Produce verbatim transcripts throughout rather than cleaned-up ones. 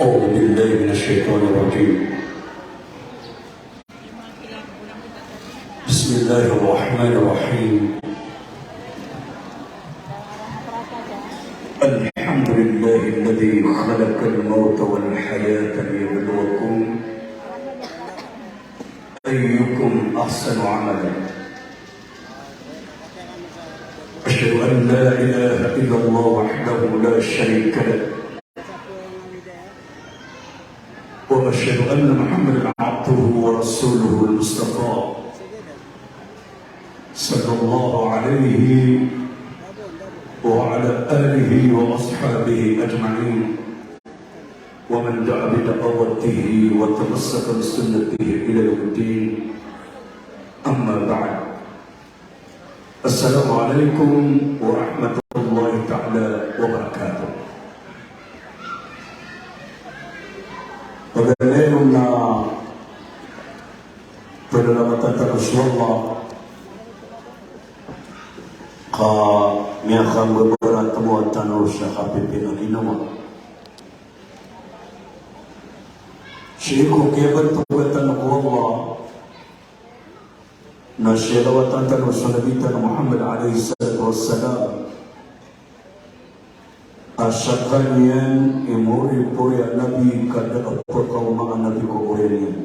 أعوذ بالله من الشيطان الرجيم. بسم الله الرحمن الرحيم. الحمد لله الذي خلق الموت والحياة ليبلوكم أيكم أحسن عملا. أشهد أن لا إله إلا الله وحده لا شريك له. وأشهد أن محمدا عبده ورسوله المصطفى، صلى الله عليه وعلى آله وأصحابه أجمعين، ومن دعا بدعوته وتمسك بسنته إلى يوم الدين. أما بعد. Assalamu alaikum warahmatullahi ta'ala wabarakatuh. Paganay ron na pzalamatan tano so Allah ka miyakambabaratemowa tano sa kapipiya a ginawa. Sii ko kiyabantogan tano ko Allah, na siyalawatan tano so Nabi tano Muhammad alayhis salatu wassalam, a skaniyan i moripori a nabi ka da a pkaoma a nabi ko oriyan iyan.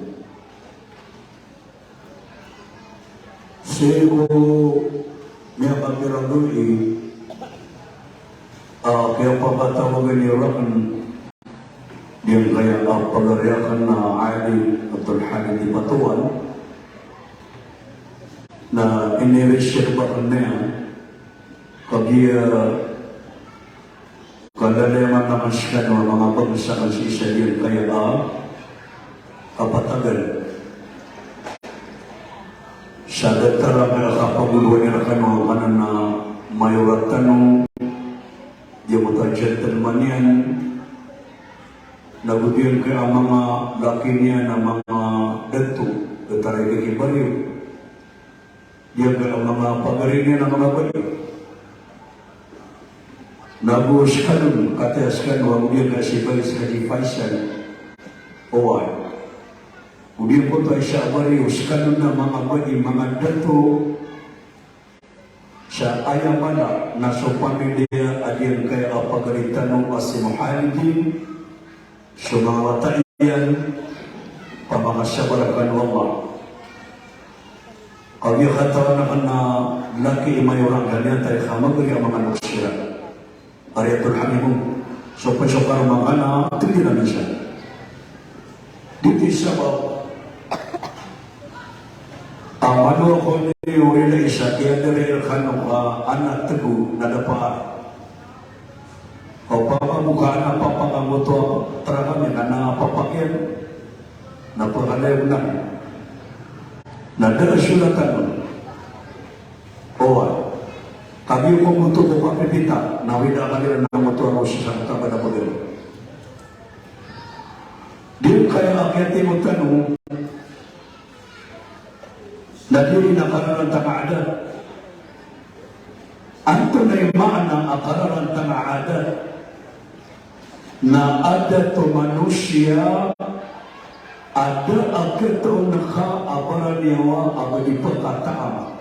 Sii ko miyakapira dn i a kiyapakatawagan iyo rakn giyangkaya a pagari akn a Ali Abdul Hamid Ipatuan, na inirishir ba akn niyan kagiya kalalayaman akn skano a manga bangsa akn sii sa giyangkaya a kapatagan. Sa datar a kapagolowan iyan rakn a kanan a mayoratan o giyangkoto a gentleman iyan, na go giyangkaya a manga laki niyan a manga dato, datar a ikakibariyo. Giyangkaya a manga pagari niyan a manga badi. Na go skano, kataya skano, a go giyangkaya si Vice Haji Faisal. Oway. Go giyangkoto a isa a bariyo, skano na manga badi, manga dato. Sa aya mala na so pamilya a giyangkaya a pagari tano a si Muhammadin, so manga wata iyan, pamakasabar kano o Allah. Kagiya katawan akn a laki i mayorang kaniyan, tarik a magari a manga loks iran. Ari ato lhami mo. So pn so karoma ngka na tgila minsan. Di ti sabap a mano ako ni orila isa, kiyadari rkano ka ana tgo na da pa. Opama bo ka ana papak angkoto a trak ami na ana papak iyan. Na pkhalaya bo na. Na da a solatan on. Oway. Kagiya ko moto ko kapipita, na wida ka di ran na moto a rosi sa kata ba na pagari. Di kaya a kiyatimo tano, na di rin a kararantang a adat. Antonaa i maana a kararantang a adat? Na adat o manosiya a da a katoon ka a baraniyawa a ba di pkataam,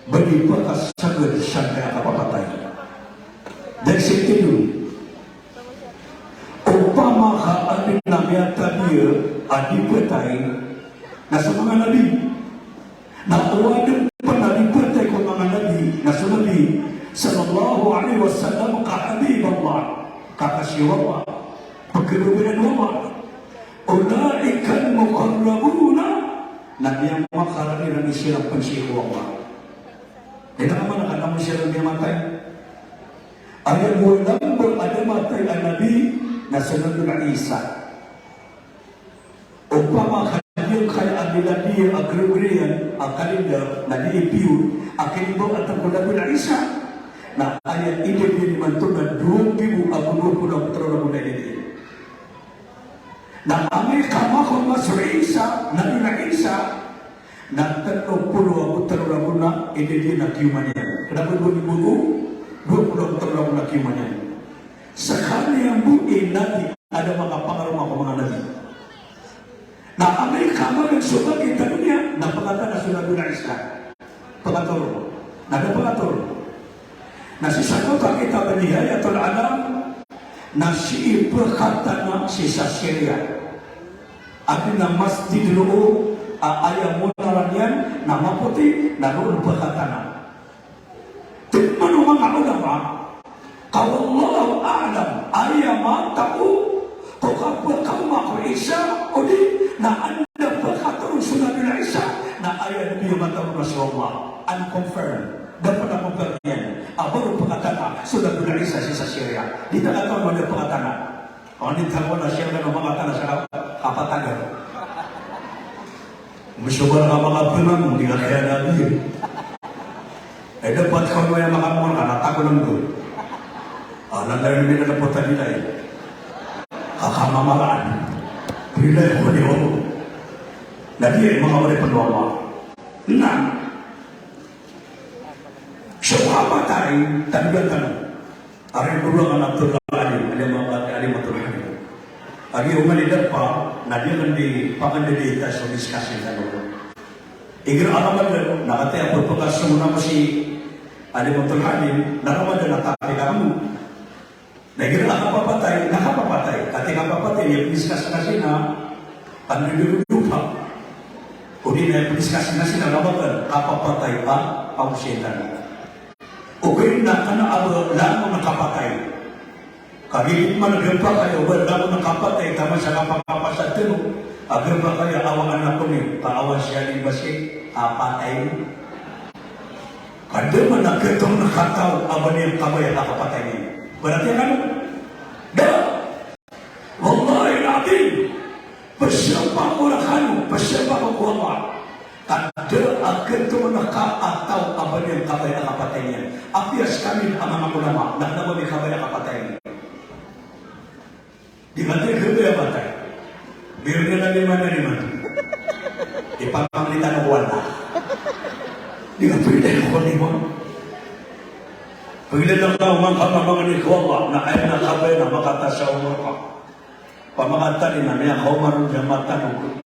ba di pkasagad sangkaya kapapatay. Da sii tindg. Opama ka adn a miyatabiya a di ptay, na so manga nabi. Na o adn pn a di ptay ko manga nabi, na so Nabi sallallahu alaihi wasallam ka Habiballah, kakasi o Allah, pkhababayaan o Allah. Ulaikal muqarrabuna, na miyamakarani ran siran pn sii ko Allah. Di na ka man a ka na mo siran miyamatay. Aya bo a lamba a da matay a nabi na so Nabi Isa. Opama ka giyangkaya a miladiya a Gregorian a calendar na di pure a kinibawatan ko Nabi Isa, na aya idad iyan imanto na dowa nggibo ago dowa polo ago tlo ragon a idad iyan. Na amay ka makaoma so Isa, Nabi Isa, na tlo polo ago tlo ragon a idad iyan a kiyoman iyan. Kna ba dowa nggibo ago dowa polo ago tlo ragon a kiyoman iyan. Skaniyan bo i Nabi a da makapangaroma ko manga nabi. Na amay ka magaan so bakit a doniya, na pekatana so Nabi Isa. Pekatoro. Na da pekatoro. Na sii sa koto a kitab a Nihayatul Alam, na sii pekatana sii sa Syria. Ati na masjid roo a aya monaran iyan na mapoti, na roo pekatana. Tig man o manga ulama ka wallahu a'lam, aya matao ko kapekaoma ko Isa odi na anda pekatoro so Nabi Isa, na aya niyan matao na so Allah. Unconfirmed. Da pen a confirm iyan a ba roo pekatana so Nabi Isa sii sa Syria. Di ta kataw o anda pekatana. Odi ta ko na siya na makatana sa kapatagan. Misobar ka makapenang, di ka kaya nabi. Eh, dapat ka maya makamor ka na tako lang doon. Ah, lantaran na minana po tadi na eh. Kakamamaraan. Bila ko di ako. Lagi eh, mga wali pa doon. Na. So kapatay, tanda tano. Ari ko dowa kan Abdullah Alim, Alim Abad, Alim Abdul Halim. Agi oman i darpa, na di aken di pakandedeta so discussion tano. Igira a Ramadan, na katii a pepekaso na ko si Alim Abdul Halim, na Ramadan na tapi ka mo. Na igira a kapapatay, na kapapatay. Katii kapapatay, iya pindiscuss na sina, ano di dopa. O di na iya pindiscuss na sina, Ramadan, kapapatay pa, pangosay tano. Ogaid na kena a ba langon a kapatay. Kagiya man a gepakay a ba langon a kapatay, taman sa kapakapasad tano, a gepakay a awa anak ko ni, ka awa siya ni basi, a patay. Kada man a keto na kataw a ba niyan kabaya a kapatay niyan. Berarti ano? Da! Wallahi al-azim. Pesapa ko rakano, pesapa ko Allah. Kada a keto na ka a taw a ba niyan kabaya a kapatay niyan. Apiya sekami a manga ulama, na kena ba niyan kabaya a kapatay niyan. Di ka tiri kebaya a patay. Biyo niyan na lima na lima. Di pangamitan ko Allah. Di ka pwede ko lima. Pwede na ka mangkamamangani ko Allah, na aya na kabaya na makata sa umor ka. Pamakatali na miyakaoma ron sa mata ko.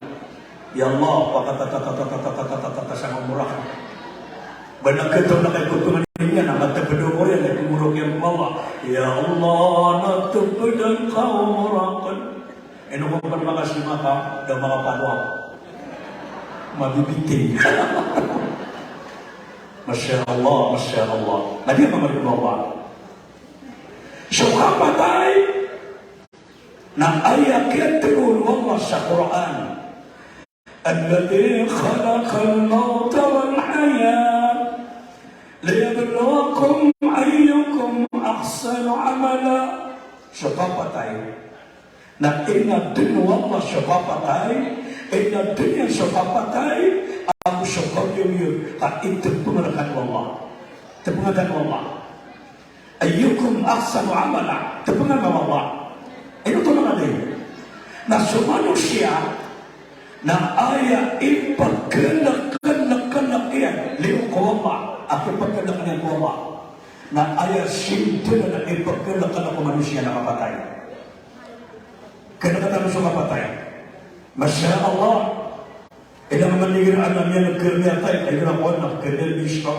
Ya Allah, pakatatatatatatatata sa muraka. Ba na keto na kay kotongan niyan na mateped o moriyan na kumurok iyan ko Allah. Ya Allah, na tepedan ka o murakan. Ino ko pamakasimaka, da makapalwa. Mabibiting. Masya Allah, Masya Allah. Lagi ang mga Allah. So kapatay, na aya kiyatharo o Allah sa Qur'an, "Alladhi khalaqal mawta wal hayata liyabluwakum ayyukum ahsanu amala." So kapatay. Na inadn o Allah so kapatay, inadn iyan so kapatay, ago so kawyagoyag, ka itepeng rkano o Allah. Tepeng rkano o Allah. Ayyukum ahsanu amala, tepeng rkano o Allah. Ino oto na kadi? Na so manosiya, na aya ipekelek, kelek, kelek iyan, liyo ko Allah, a kepekelek iyan ko Allah. Na aya sintenan a ipekelek, kelek o manosiya na kapatay. Kena katanos o kapatay. Masya Allah. Igira man igira anan iyan a kemiyatay, igira ko anan a kemiyatay.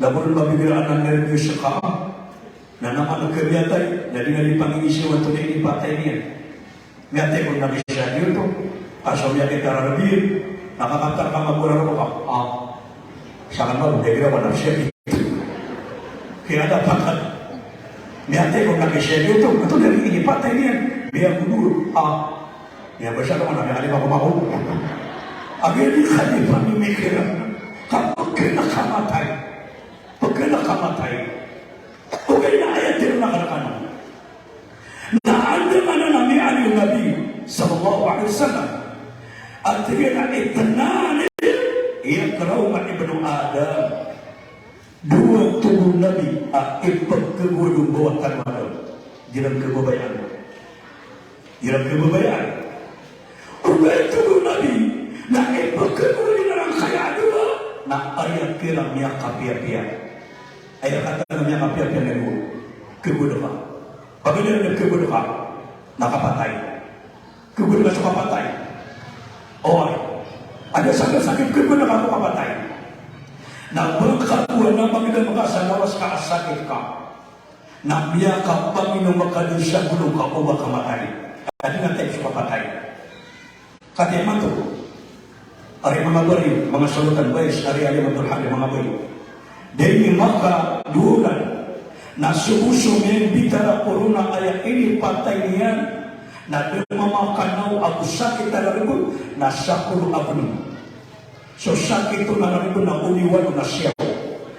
Labaw na igira anan iyan a kemiyatay. Na naman a kemiyatay, na di na di pangingisi o antonaa i patay niyan. Miyatay ko na kisiya giyoto. Ka so miyakita rarbi, na kakatar ka magora roo ka. Ah. Sakan ba, igira ko anan siya giyoto. Kiyadapakan. Miyatay ko na kisiya giyoto. Antonaa i patay niyan. Miyagodo. Ah. Miyabasa ko man, miyakalipa ko mako. Agiya di ka di pamimikiran. Ka pekena kamatay. Pekena kamatay. Ogaid na aya tiro na karakano. Na andamanaya a miyaaloy o Nabi sallallahu alaihi wasallam a tig iyan a ithnan yakrahuhuma ibnu Adam. Dowa tig o Nabi a ipekegowad o mbawataan o Adam. Di iran kebabayaan. Di iran kebabayaan. Ogaid tig o Nabi na ipekegowad iran a rangkaya a dowa na aya kiran miyakapiyapiya. Aya katawan a miyakapiyapiya na dowa. Kegowad ka. Paganay na kegowad ka. Na kapatay. Khagoan ka so kapatay. Oway. Adn a sakit, sakit, khagoan ka so kapatay. Na ba ngka kowan a mangidam ka sa lawas ka a sakit ka, na miyakapanginom ka dn sa golo ka o ba ka matay. Adi na tip so kapatay. Katii imanto, ari manga bari, manga solotan, bais, ari Alim Abdul Halim, manga bari. Dn i makadolan, na so bo so mimbitara ko roo na aya inipatay niyan, na da mamakanaw ago sakit a rarb, na sapolo ago nim. So sakit o rarb na oniwan o na siyaw.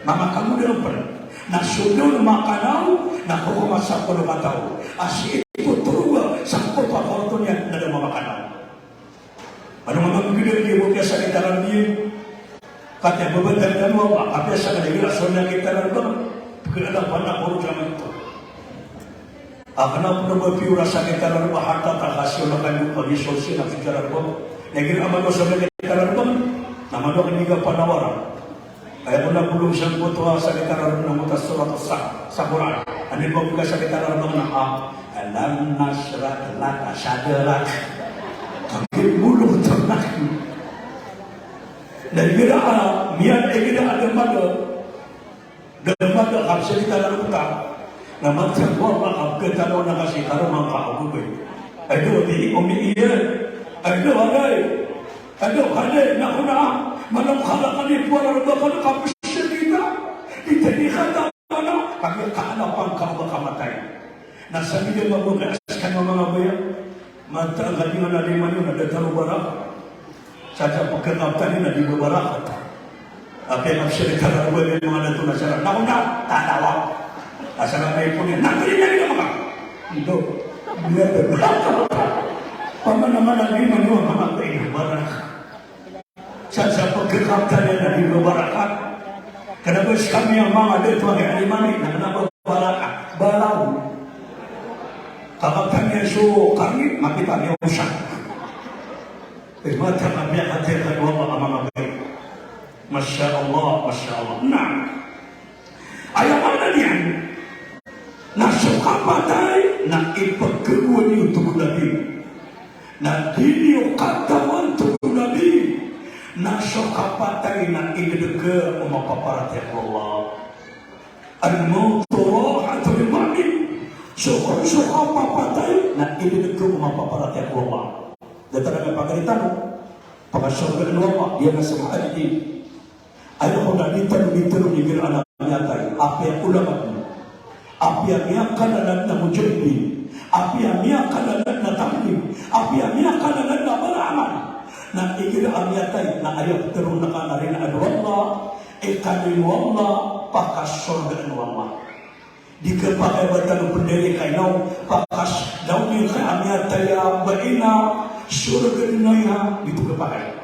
Na makamoda pn. Na so da on makanaw, na kokoman sapolo kataw. A sii ko toroga, sangkoto a kaoto niyan, na da mamakanaw. Ano nga mamgdam di bo kiyasakit a rarb iyan. Katii a babatayan o Allah, apiya sakit a rarb iyan, so miyakit a rarb iyan. Pkhaada pn a koro sa mangito. A kna pn o ba piyor a sakit a rarb iyan, hatta ta ka siyaw na kandok ka giyaw sii na psik a rarb iyan. Na igira a mado a sakit a rarb iyan, na mado a kniga panawaran. Aya ko na bolong sangkoto a sakit a rarb iyan na mota surat sa, sa Qur'an. Anda ba ko sakit a rarb iyan na, a, alam nashrah laka sadrak. Tapi bolong to na. Na igira, a, miyan igira a da mado. Da mado a kapsakit a rarb ka. Na matiya ko a kapkhatalon a kasi karoma ngka a gobay. Ay do, di, omi iyan. Ay do, agay. Ado, kade, na kona, malam kala kani kuwala rba kala kapsakit a. Di tani kata na, kami kaana pangka o ba kamatay. Na sabi di mabuka, askan manga baya. Mata, kadi nga na di man iyan, na da taro barak. Sa sa pagkakaptan iyan, na di ba barak. Apiya kapsakit a rarb iyan, manga dato na sara. Na kona, tatawa. Asal na ipon iyan. Na kadi na di na maka. Ito. Biya da. Pamana-mana di man iyan, manga baya, barak. Sa sa pagkakaptan iyan na di ba barakat. Kna ba skami a manga dato a giya Alimani, na kna ba barakat. Balaw. Kakaptan iyan so karni, makita niyo sa. Eh, mata ka miyakataya ka dowa a manga baya. Masha Allah, masha Allah. Na. Aya maana niyan, na so kapatay na ipkhagowani oto ko Nabi. Na di niyo katawan, tig o Nabi, na so kapatay na idadka o mapaparatiyaya ko Allah. Al-mawtu rahatun lil mu'min. So, so kapapatay na idadka o mapaparatiyaya ko Allah. Datar a pagari tano, pakasorgaan o Allah, iyan na sa mahal di. Aya ko na di tano, di tano di gira a miyatay, apiya ulama, apiya miyakalalan a mujahidin, apiya miyakalalan a tablig, apiya miyakalalan a baraman. Na igira a miyatay, na aya ptharoon ka na rina o Allah, ikalimo o Allah, pakasorgaan o Allah. Di kapakay ba tano pndari ka inaw, pakas daw di ka a miyatay a ba ina, sorga dn aya, di pkhapakay.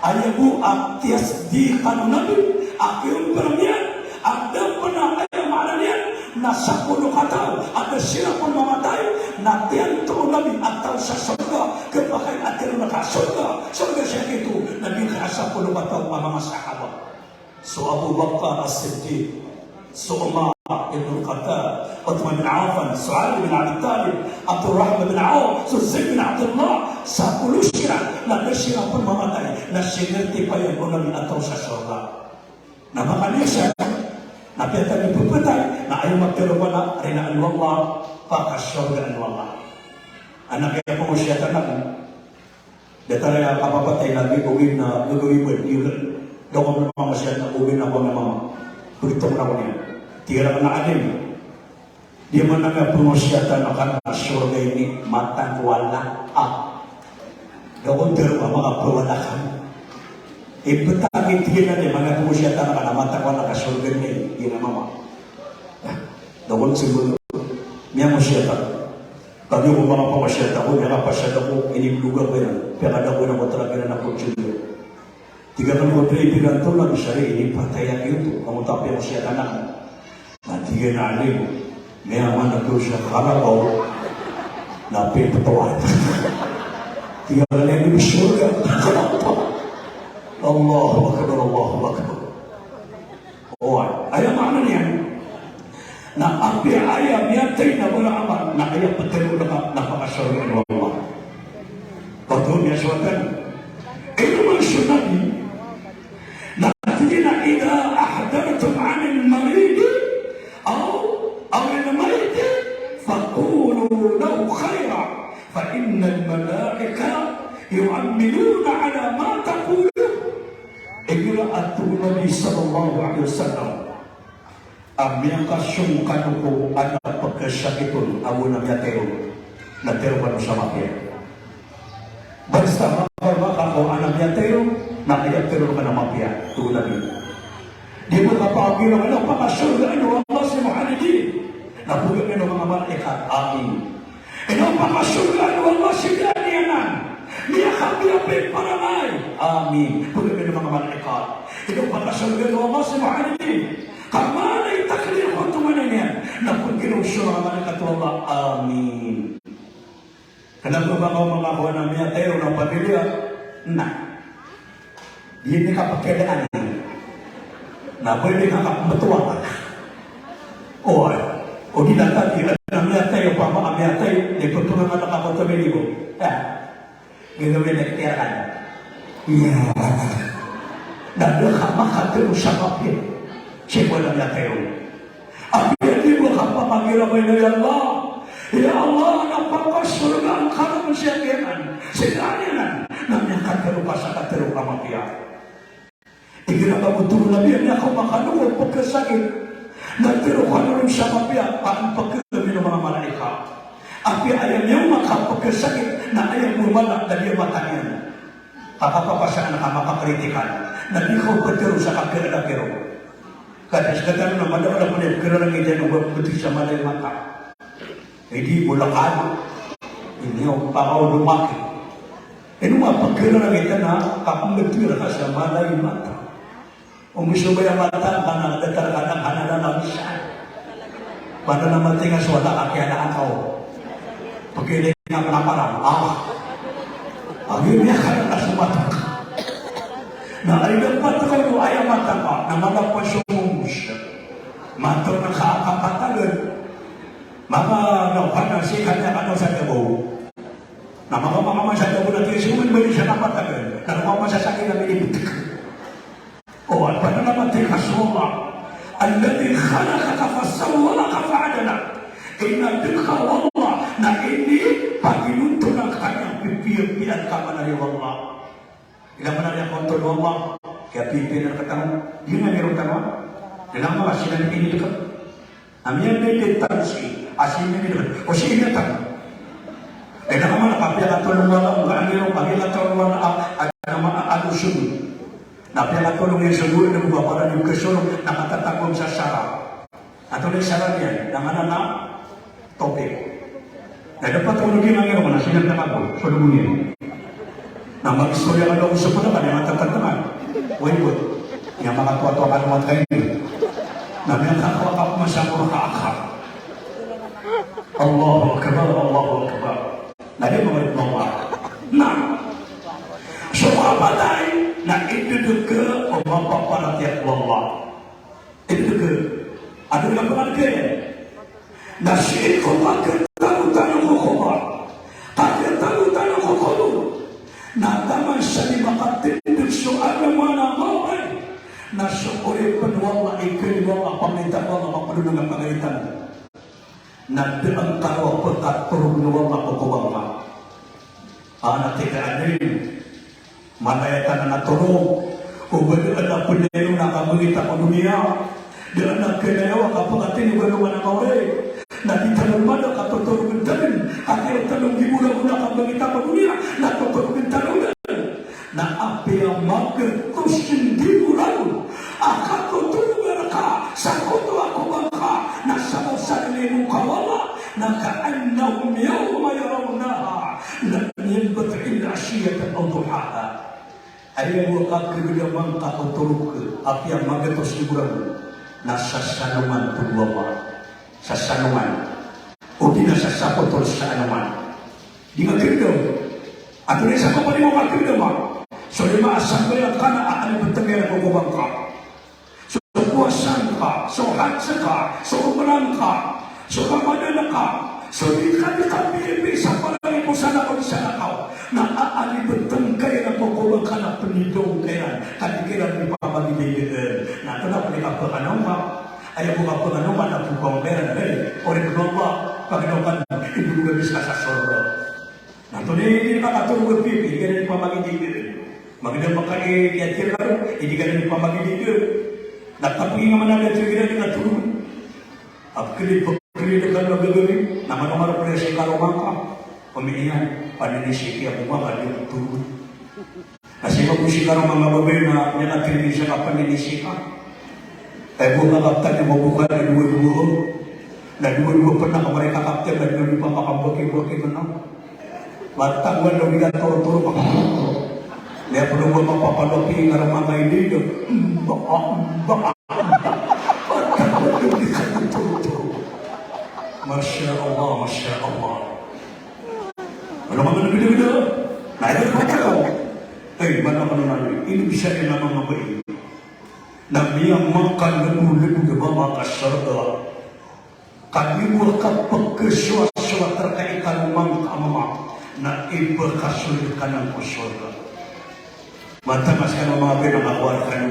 Aya bo a tiyasdiqan o Nabi, a kiyompar iyan, a da pn a aya maana niyan, na sapolo kataw, a da siran pn mamatay, na tiyanto o Nabi a taw sa sorga, kapakay a tharoon ka sorga, sorga sii kito, na di ka a sapolo kataw a manga sahaba. So Abu Bakar As-Siddiq, so Umar ibn Khattab, Uthman bin Affan, so Ali bin Abi Talib, Abdurrahman bin Auf, so Zaid bin Abdullah, sapolo siran, na da siran pn mamatay, na sinertipayan o Nabi a taw sa sorga. Na makaniya siran, na piyatay, na piyatay, na aya matharo pn a rina o Allah, pakasorgaan o Allah. Anak iyan ko mosiyatan ako. Datar a kapapatay na gagawin na gagawin mo, di ka, da ko pn mangosiyat na gagawin na ko na mama. Begitu ko na ko niyan. Tig iyan a alim. Di man na pangosiyatan a ka na sorga ini matag wala. Ah. Da ko tero a manga pawala ka. Ipetag i tig iyan a di man na pangosiyatan a ka na matag wala ka sorga ini. Di na mama. Da ko tero. Miyangosiyatan. Kagiya ko manga pangosiyat ako, miyakapasad ako, inibloga ko iran. Piyakada ko iran ko taragiran ako dyan. Tig akn ko, dai, piranto na, bisa ri inipatay akn oto. Kamoto a piyangosiyatan akn. Na tig iyan a alim, miyaman ako sa karabaw na piptawat. Tig akn a di sorga. Allahu Akbar, Allahu Akbar. Oway, aya maana niyan. Na apiya aya miyatay na baramal na aya ptharoon ka na pakasorgaan o Allah. Pagtaw niyan so watan. Ino man so Nabi na tig iyan a, "Idha ahdartum anil maridi aw, awil mayyiti, faqulu lahu khayra, fa innal malaikata yu'minuna ala ma taqulun." Igira a tig o Nabi sallallahu alaihi wasallam a miyakasong kano ko adn a pkhasakit on ago na miyatay ron, na tharoon kano sa mapiya. Basta makaoma ka ko adn a miyatay ron, na aya tharoon ka na mapiya, tig o Nabi. Di bo kapakapira, ino pakasorgaan o Allah si Muhammadin? Na pkaoma o manga malaikat, "Amin." Ino pakasorgaan o Allah si Daniel anan? Miyakapiya i parangay. "Amin." Pkaoma o manga malaikat. Ino pakasorgaan o Allah si Muhammadin? Ka mala i takdir ko tonganay niyan. Na pkaoma o manga malaikat o Allah, "Amin." Kna ba makaoma ka ko adn a miyatay ron a pamilya? Na. Di niyan kapakilala. Na pwede ka kapmbtowan. O, o di na tagi, adn a miyatay, opama ka miyatay, di ptharoon ka na kapatay niyo. Ya. Gagawin na kitiyaran. Ya. Na da ka makatero sa kapil. Sii ko adn a miyatay ron. Apiya di bo kapamagiraw, ya Allah. Ya Allah, na pakasorgaan ka ron si Daniel anan. Si Daniel anan. Na miyakatero ka sa katero ka mapiya. Igira ba bo, tig o Nabi, a miyakaoma kano ko pkhasakit, na tero kano ron sa mapiya, ka an pkaoma o manga malaikat. Apiya aya miyaoma ka pkhasakit, na aya bo mala, na di a mata niyan. Ka kapapasad ka, makakritikal. Na di ka ptero sa kakadakiro. Ka di sktano na mala, mala ko na pkhararangit iyan o ba pmbthoy sa mala i mata. Edi bolakad. Ini o pakaolomaki. Ino mapkhararangit na kapmbthoy rka sa mala i mata. Omisobay a mata ngka na datar ka na, ka na da na bisa. Pada na matinga so wata ka kiyadaan ka o. Pagkilay na penaparan. Ah. Agi niyan ka na so mata. Na ay dapat ka o aya mata ka na malapos so mumus. Mato na ka kapatagan. Maka na, kana si kanya kano sa dabo. Na maka, maka man sa dabo na tiyo siya, man ba siya kapatagan? Na maka man sa sakit na minibit. O, ano pa na naman tiyo ka so Allah? Alladhi khalaqaka fasawwaraka fa'adalak. Inadn ka o Allah na inipaginontonan ka niyan, pipiyapiyan ka man o Allah. Ilay man a kontol o Allah, kiyapipiya rktano, di nga nirotano. Ilay man a sinan inidk. Ami a bibit tano si, a sinan inidk. O si inidk. Ilay man a kapiyakatolong o Allah, nga nirotano, kapiyakatolong o Allah, a, a, a, a, a, a, na piyakatolong iyan so gowani, na mbabaran iyan so gowani, na katatago sa sara. Antonaa i sara niyan? Na nganan na topik. Na dapat ko lagi mangirong na sinan na kago, so lagi niyan. Na mag-istorya ka daw sa pala ka, na matatantangan. Way, way. Niyan makatoatoa ka naman kayo. Na miyakakawakap masa ko makaakap. Allahu Akbar, Allahu Akbar. Na di mga ito mga. Na. So kapatay, na idudugka o mapaparatiyaya ko Allah. Ito ka, adn a pangandg iyan. Na sii ko kakhatago tano ko kobor, kakhatago tano ko kobor. Na taman sa di makatindg so agama na maori. Na so oripn o Allah, ikalimo a pangita o Allah, mapdolog a pangaitan. Na da angka a pkatorog o Allah ko kobor ka. Ana tig a adn. Malaya tano na torog, o ba da a pndayon a kabangita ko doniya, da a knayawa ka pkatindg o agama na maori, na di tano mada katotorogn tano, a kaya tano gibolabola kabangita ko doniya, na totorogn tano dn. Na apiya magatos dn gibolabola a katotorog rka sa koto a kobor ka, na sabap sa limo ka o Allah, na ka'annahum yawma yarawnaha lam yalbathu illa ashiyatan aw duhaha. Aya bo a kagdama ngka ko torog ka, apiya magatos i boraw, na sa salongan, tig o Allah. Sa salongan. O di na sa sapotol sa alongan. Di nga kagdama. Antonaa i sabap a di nga kagdama? So lima a sambayang ka na a, a, alibtng iyan ko kobor ka. So powasa ngka, so hajj ka, so umrah ka, so Ramadan ka, so di ka, di ka piyapiya sa palangit o salakaw, salakaw. Na aalibeteng ka iyan a kokowa ka na penidong ka iran, ka di ka iran di pamagidaydaen. Na tena peni ka pekanaw ka, aya bo ka pekanaw ka na pekanaw ka iran, hey, oripn o Allah, paginaw ka, ibolog ami seka sa sorga. Na antonaa i di ka katorog a piyapiya, di ka iran di pamagidaydaen. Magedam ka i kiyathir ka ron, di ka iran di pamagidaydaen. Na kapengingaman a da tiro iran di na torogon. A pekeli, pekeli da ka na gagawii, na manomar pn si karoma ngka. Pamilian, paninisi ki a bo ngka di torogon. Na sii ko bo si karoma ngka babay na, niyan a trinisa ka paninisi ka. Ay bo ngka kaptan, ay bo ngka na dowa-dowa. Na dowa-dowa pn a kamareka kaptan, na dowa-dowa pn a makambaki-baki pn a. Matag wan daw di ka toro-toro. Niyan pn o ba mapapaloki, karoma ngka ini, do. Mba, mba. Masya Allah, Masya Allah. Ano ka man bida-bida? Na, aya pagkakaw. Ay, mana ka na nani? Ini bisa din naman nga ba ini? Na miyamakalebo-lebo da ba maka sorga. Ka di bo ka pekeswaswat rka i karoma ngka a mama, na ipekasold ka nan ko sorga. Mataan a skano a mama a babay na makakowa rkano.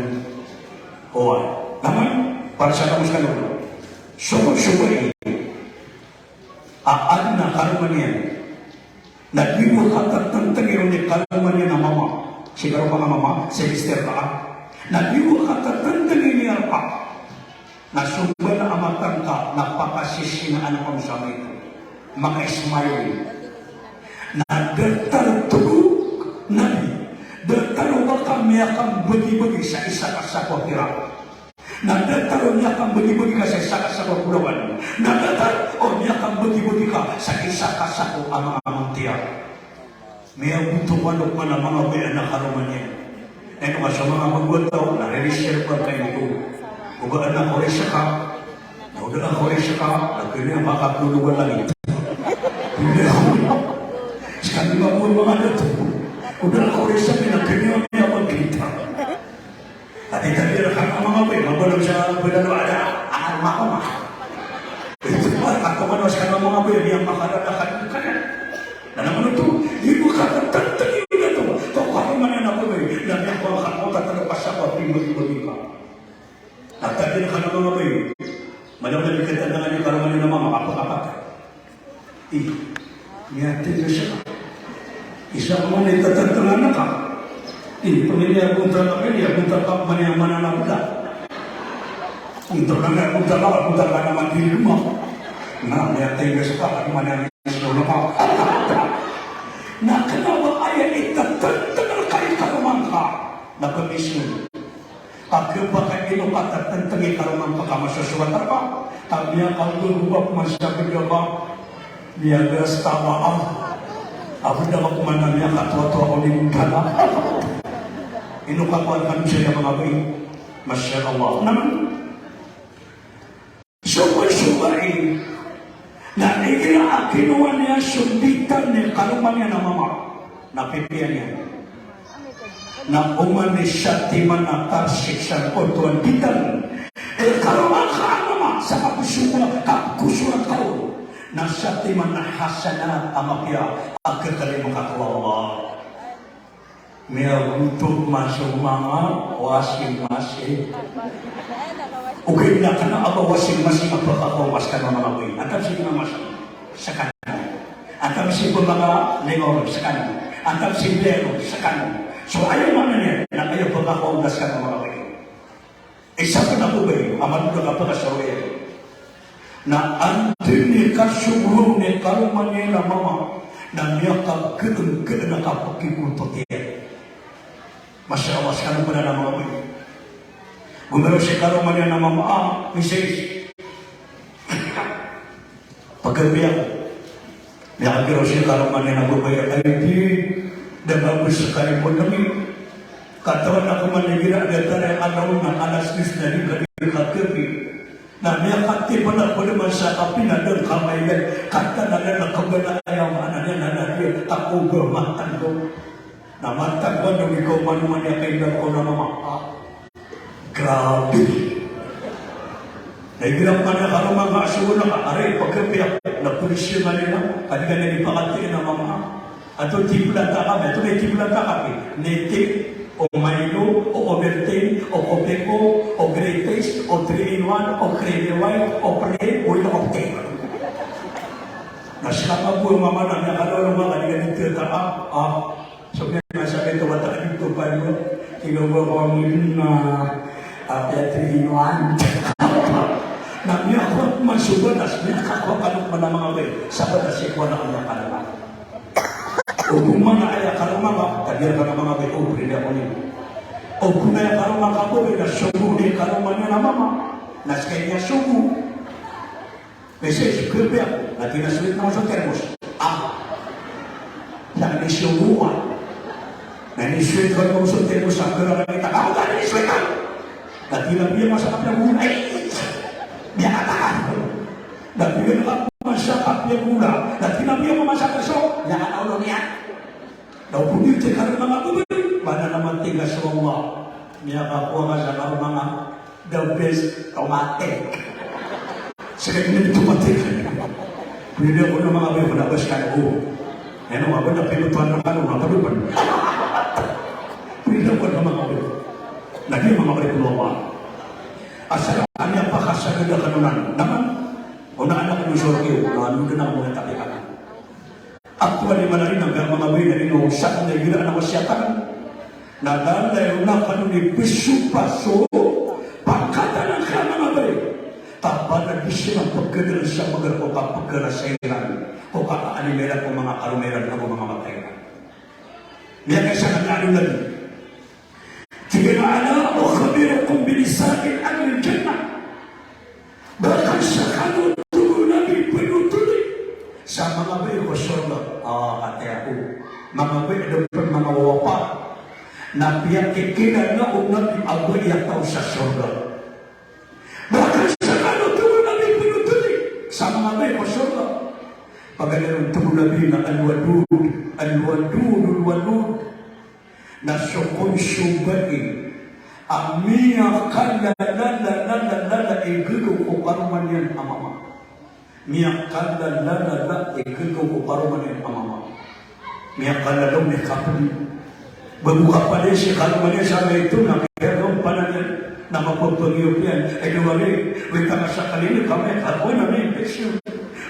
Oway. Naman, para sa kamo skano. Sogo, sogo ini. A adn a karoma niyan. Na di bo katatantngi ron i karoma niyan a mama. Si karoma ngka a mama, si mister ka. Na di bo katatantngi niyan rka. Na so ba na a mata ngka na pakasisinaan ka on sa maito. Maka-smile. Na datar tolog, na di. Datar o ba ka miyakambagibagi sa isa ka sako a pirak. Na datar o miyakambagibagi ka sa isa ka sako a bolawan. Na datar o miyakambagibagi ka sa isa ka sako a manga mantiya. Miyagoto ka, Lokman, a manga babay a karoma niyan. Ino ka so manga babay a taw na ririsir ka kaito. O ba anak ko risa ka, na o da ako risa ka, na kena makatolog a langit. Skano a manga dato. O da ako risa ka, na kena miyabangkit. Ati tadi rka a manga babay, mabalog sa bidang o ada, a manga mama. Ito ba, kato man o skano a manga babay, di a makaradakad ka na. Na naman oto, di bo katatantngi oto. Ko karoma niyan a babay, na miyakowaan ka, ko tataro ka sa ko a pimbagibagi ka. Na tadi rka a manga babay, madakl a di katatantngan i karoma niyan a mama, kapakapat. I, miyatindg saka. Isa ka man i tatantngan ka. I, pamilya, bontal ka, pamilya, bontal ka, mani a mana na bda. Ito na nga bontal ka, bontal ka na man di roma. Na, miyatindg saka, mani a misyon ka. Na kna ba aya i tatantngan ka i karoma ngka na pmisyon. Ka khapakay ino katatantngi i karoma ngka ka masosowat rka, ka miyakaoto o ba pman sa bida ka, miyagasta ka a, a bida ka pman na miyakatowatowa ko di mtala. Ino kakowan kano saya manga babay? Masya Allah. Naman. Soba-sobai, na igira a kinowa niyan so ditan i karoma niyan a mama, na pipiya niyan. Na oman i satiman a tarsik sangkoto a ditan i karoma ngka a mama sa kapsowa, kapsowa ka on, na satiman a hasanat a mapiya a khakalimo ka ko Allah. Miyagoto man so manga washing machine. Ogaid na kna a ba washing machine a pkhakowa skano a manga babay. Antaa sii manga machine? Skano. Antaa sii pmanga lingor? Skano. Antaa sii lingor? Skano. So aya maana niyan na aya pkhakowa skano a manga babay. Isa pn a babay a manoda ka pkasawaya. Na antonaa i kasogoan i karoma niyan a mama, na miyakagaan-gaan a kapkikotot iyan. Masya Allah, skano pn a manga babay. Gomiraw si karoma niyan a mama, a, misis. Pagari ako. Miyakagiraw si karoma niyan a babay a, ay di, da nga bo skano i manga babay. Katawan ako man igira a datar a alaw na alas diyes na di ka di kagabi. Na miyakatipn ako dn man sa kape na da ngka mailay. Katawan na da ngka ba na aya maana niyan na da di ako ba matando. Na matando di ko man man iya kailay ko na mama. Ah. Grabe. Igira pman a karoma nga a so wala ka, aray, pagkapiya, na polisiya man iyan, ka di ka na di pakatiyan a mama. Ato tiplata kami, ato na tiplata kami, niti, o Milo, o Ovaltine, o Kopiko, o Greatest, o three in one, o Creamy White, o Pre, o Ino, o Te. Na sila ka bo mama na miyakaloloma ka di ka di tiyata, ah, ah. So, kaya nga sa ito, wata ka dito pa yun. Ino ba ko ang yun na, ah, kaya three in one. Na miyakawa man so batas, miyakawa ka man a manga bay. Sa batas, ikaw na ang miyakawa. O kung mana aya karoma ka, tagiyan ka na manga bay, o, pwede ako niyo. O kung aya karoma ka po, na sugo ni karoma niya na mama. Na sa kanya sugo. Kasi, sugo ba? Na tig iyan a sweet na so termos. Ah. Na ini sugo, ah. Na ini sweet na so termos, ah, pero na kita, ako ka ini sweet, ah. Na tig iyan a biya masa ka piyagula. Ay! Biya ka takan. Na biya ka masa ka piyagula. Na tig iyan a biya masa ka so. Biya ka tawlo niya. Na opor dito, kami manga babay, ba na naman tig a so Allah. Miyakakowa ka sa karoma nga, the best tomatic. Sa kanya tomatic. Pwede ako na manga babay, wala ba siya, oo. Ano, mababa na pinutuan ng ano, mababa. Pwede ako na manga babay. Lagi manga babay ko Allah. Asal kami a pakasagad a kanonan. Naman, o na anak ng sorgi, o na ano na muna tabi ka na. Ako a di manarina, gaya manga babay na ino, sa kung na igira na wasiyatan. Na daan na ino na kano ni piso paso, pangkatan ang kaya manga babay. Tapa na di siya pagkadal sa magar ko kapagkara sa iran. Ko kakaanimera ko manga karumera ko manga matay. Niya kaya sa kanya ano lagi. Tig iyan a, "Ala ukhbirukum bi nisa'i ahlil jannah?" Ba ka sakano, tig o Nabi, panothol sa manga babay ko sorga? Ah, katii ako. Manga babay, adn pn manga wawapa na piyakikilala o Nabi a babay a taw sa sorga. Ba ka sakano, tig o Nabi, panothol sa manga babay ko sorga? Paganay ron, tig o Nabi, na al-wadud, al-wadud, al-wadud. Na so kon so babay a miyakalalala, lala, lala i gagaw ko karoma niyan a mama. Miyakalalala i gagaw ko karoma niyan a mama. Miyakalalaw, miyakapd. Bago kapd si karoma niyan sa maito na kiyagampanan iyan na mapapangiyop iyan. Ay, di wari, wita ka sa kalini kami, karoma niyan, besyo.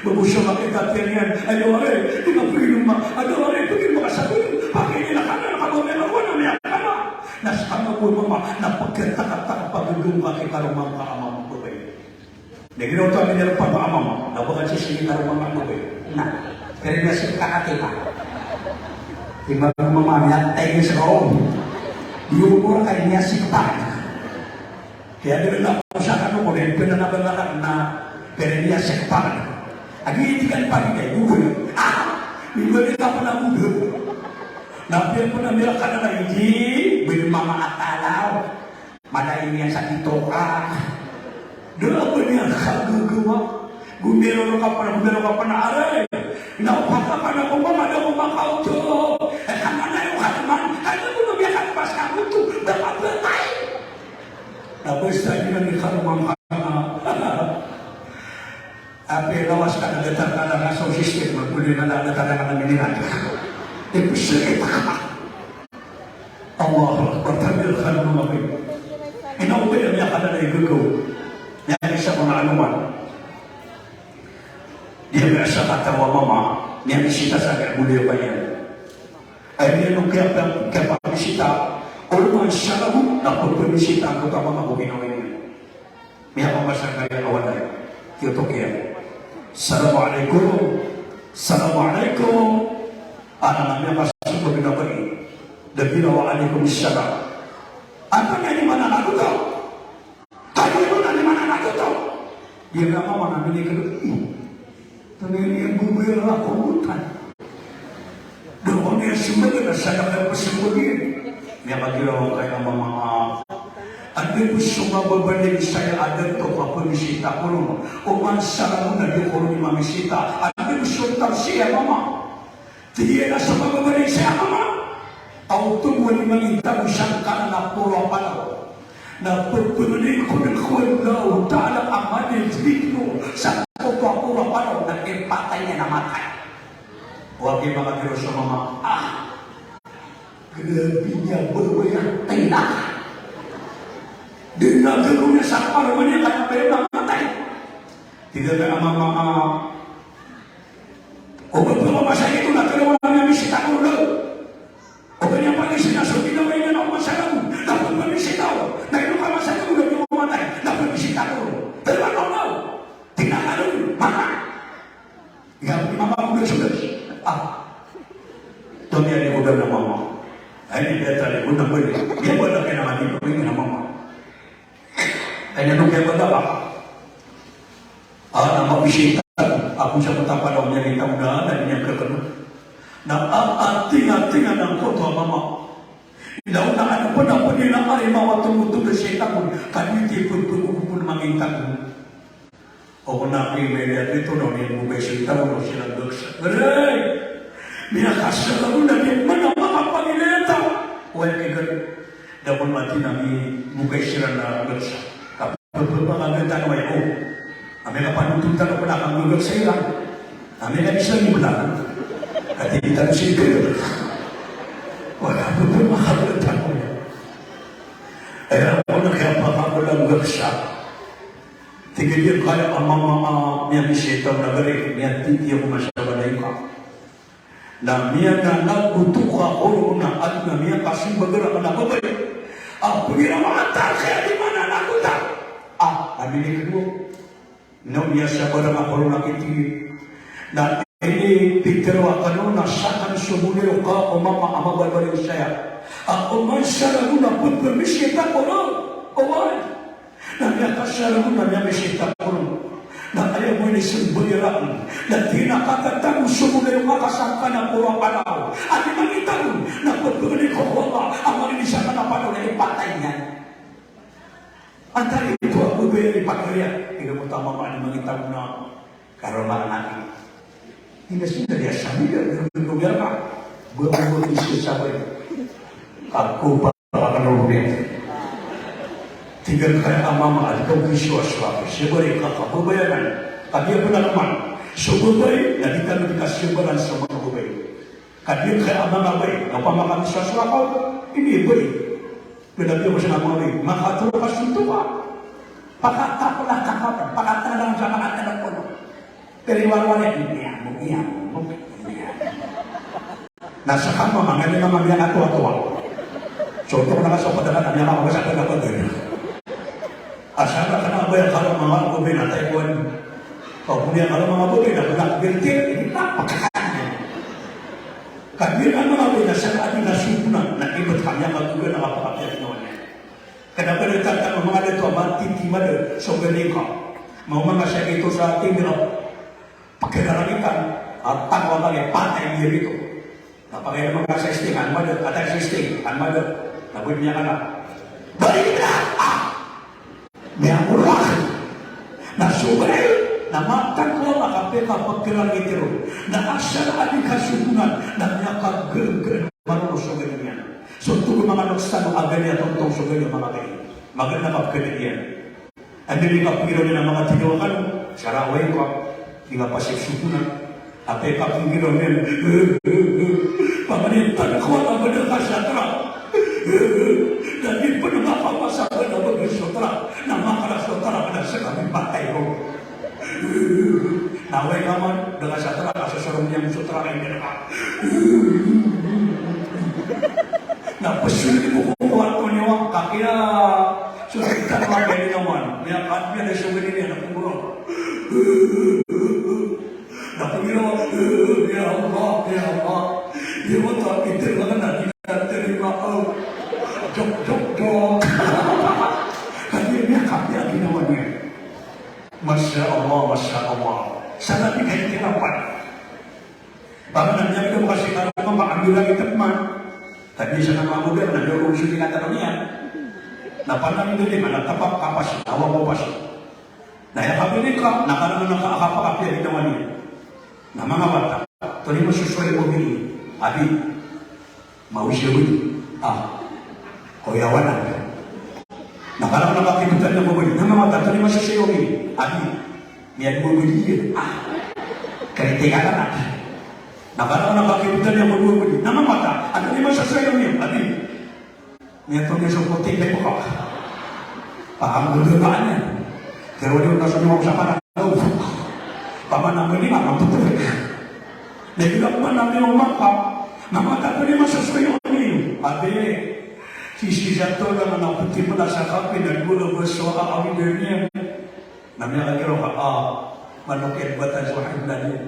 Bago sa makita tiyan iyan, ay, di wari, di ka pwede ma-, ay, di wari, pwede makasabot. Pakay nila ka na, nakabamay na ko na miyakama. Na sa kama ko mama, na pagkatakataka pagagong ka ki karoma ka a mama ko ba. Di ginawa to, amin, pero pag maamang, na ba ka sisingit a romang ako, eh? Na, pero niya sikta ka, di ba? Di ba, mama, niya, tayo sa kaon. Di umor ka, niya sikta. Kaya di ba, na, sa ano ko, di ba, na, na, na, pero niya sikta. Agi, di ka pa, di ka, Google. Ah! Di ba, di ka pa na Google? Na, pero po na, mira ka na, hindi, bin, mama, atalaw. Mala iyan sa tito ka. Da a ba niyan kagagawa. Gomero ka pn, gomero ka pn, aray. Na opama ka pn a gomama, da a gomama ka oto. E, kama na iyo ka man. Kaya ko na biya ka pas ka oto. Da ka pn ay. Na basta niyan ni karoma ka. Apiya lawas ka na datar ka na sound system, magpuli na lang datar ka na miniran. Ipsakit ka. Allahu Akbar, tabi al-khalqul azim. Ino ba iyan, miyakadalay gagaw. Miyakisa ko na anoman. Di miyasa katawa mama, miyamisita sa kaya guli o bayan. Ay, niyan o kaya, kaya pamisita, o man siya na bu, na pagpamisita ko ta mama ko ginawa niyan. Miyakabasa ka iyan a walay. Kiyotok iyan. Assalamu alaikum. Assalamu alaikum. Ana na miyakasong ko binabay. Da giraw a wa alaikum salam. Antonaa i maana oto? Kagiya oto na di maana oto. Di na mama na minikado. Tanay niyan bubuyang a komutan. Doon niyan simbag na sa nakapasimbag iyan. Miyakagiraw angkaya mama. Anda bo so mababaling saya a dato ka pamisita ko ron. Oman sa ron na di ko ron mamisita. Anda bo so tawsiya, mama? Tig iyan a so mababaling saya, mama, a oto bo a di mangintago sangkanan a poro a palaw. Na pphangni ko dn ko Allahu Ta'ala a manizlito sa koto a poro a panaw na ipatay iyan a matay. Oway, makatero so mama, ah, grabe niyan, bawal iyan, tay na. Di na gagawin sa paro niyan, kaya ba iyan mamatay? Tig iyan a mama, ah, o ba ba masa ito na kailangan niyan misita ko daw. O ba niyan pag-isina so ginawa niyan a masaragon, na pag-isina ko, na ino ka masaragon, na ino ka matay, na pag-isina ko. Pero ano na? Tinakalo, mama. Iya, mama ko na sudas. Ah. Ito niyan ni ko na mama. Ay, ni beta ni ko na bali. Iya, wala ka na mati, pag-isina mama. Kaya nung kaya ba dapat? Ah, na mabisita ako sa matapad ako niya, kita mo na, na niya kakano. Na, ah, ah, tinga, tinga ng koto, mama. Ilaw na ano pa na, pwede na ari, mama, tumutuloy sa itang mo. Kaya iti, pwede, pwede, pwede, pwede, mangintang mo. O ko na, kaya may liya dito, no, niya mo kayo sa itang mo, sila gagsa. Aray! Niya kasala mo na, niya mana, makapangineta. Wala kayo, da ko mati na, mi, mo kayo sila na gagsa. Pphangni tano aya, o. Amay ka panothol tano pn a kanggaga sa iran. Amay ka di sa iran. Ati di tano sii. Wala, pphangni tano aya. Aya ko na kiyapakablang gagsa. Tig iyan kaya a mama a miyamisita on a gari, miyatitiya ko masa a balay ka. Na miyananagoto ka koro na adn a miyakasmbag rakn a babay a pgira mataan ka aya di mananagot a. Ah, a mini kdwa. Na miyasabar ka koro na kiti. Na inipitharo akn on na sakn so bolayoka o mama a mabalbaloy saya. A oman sa ragon a pphamisita ko ron. Oway. Na miyakasaragon na miyamisita ko ron. Na aya bo ini smbag iran. Na di na katatago so bolayoka ka sangkanan a poro a panaw a di mangitago. Na pphangni ko ko Allah a mangni sangkanan a panaw na ipatay niyan. Antaa i babay a ipatay iyan. Ino mo ta mama a di mangitago na karoma na. Ina sii na di a sami da, da, da, da, da, ba, ba, ba, isa sabay. Ako pa Pakakano ron iyan. Tig iyan kaya a mama a di ka ogi soasoa ko. Sii bari ka kababayanan. Ka di a pn a kman. So babay na di kami di kasabaran sa manga babay. Ka di kaya a manga babay. Na opama ka di soasoa ko. Ini babay. Pd a di ako sa manga babay. Makatoro ka sonto ka. Pakatapla ka kapan. Pakatapla ka kapan. Pero iwarwar iyan. Iyamo, iyamo, iyamo. Na saka mama, ngani mama miyakatoatoa. So, ontok na ka sa padakan a miyakakabasa ka na pagari. Asar na ka na ba iyan kalo mama ko binatay ko ani. Pag miyakalo mama ko binatay ko ani. Kagiya na mama ko binatay sa adi na sukuna, na ibat ka miyakagoga na kapakapiyat na wani. Kna pn a tatang a manga dato a matitiman so gani ka. Maoma nga sa ito sa tingga. Pkharangitan a tang a manga patay iyan ito. Na pakailay manga sa isting, an mada, atay sa isting, an mada. Na bo niyan kana. Balik na! Ah! Miyamorak. Na so balik, na matang ko a manga kapkharangit iron. Na asar a di kasogonan, na miyakagagag. Manono so gani niyan. So tolo manga noksan o agani a tongtong so gani a manga gani. Magana ka pkhagiya. Anda di kapgiraw niyan a manga tinawa kano, sarawa iyan ko. Di nga pasik sogonan. Apiya kapgiraw niyan. Pamanintan ko a manga kasatra. Na di pn mapapasa a manga sotra. Na makaras sotra, na skami patay ko. Na oway ka man, da ka sa trak, a sosorong iyan so trak a inda ka. Na pzolin ko ko kowan ko niyan, kagiya so trak a inda ka man. Miyakadmiyan so gani niyan a pnggoraw. Na pnggoraw, ya Allah, ya Allah. Di mo to, ito na, di na tarimaa. Jok, jok, jok. Kagiya miyakadmiyan a ginawa niyan. Masya Allah, masya Allah. Sana di kayo tinapan. Baka na niya kita makasi ka naman, baka nila kita man. Tapi sana mga muda, na doon ko sa tinatapan niya. Na panang dili, mana tapak kapas, awa ko pas. Na ya kami ni ka, na karang na ka, akapakapiya kita wani. Na mga bata, tuloy mo susuway mo bini. Abi, Mawis iyo bini. Ah. Koyawan a. Na kala ko na kakibotan iyan ko bali, na manga tato ni masasayaw mi. Adi, miyadowa bali iyan. Ah, kritikal anan. Na kala ko na kakibotan iyan ko dowa bali, na manga tato ni masasayaw mi. Adi, miyato niyan so potik na ipaka. Paham ko dowa iyan. Pero di ko na so niyan ko sa pananaw. Pamanang ko ni mama ko. Na igira ko manang ni mama ka, na manga tato ni masasayaw mi. Adi, sii sa taw na manga poti pala sa kapi na dowa na baso a awid iyan. Na miyakagiraw ka, ah, manok iyan batan so high blood iyan.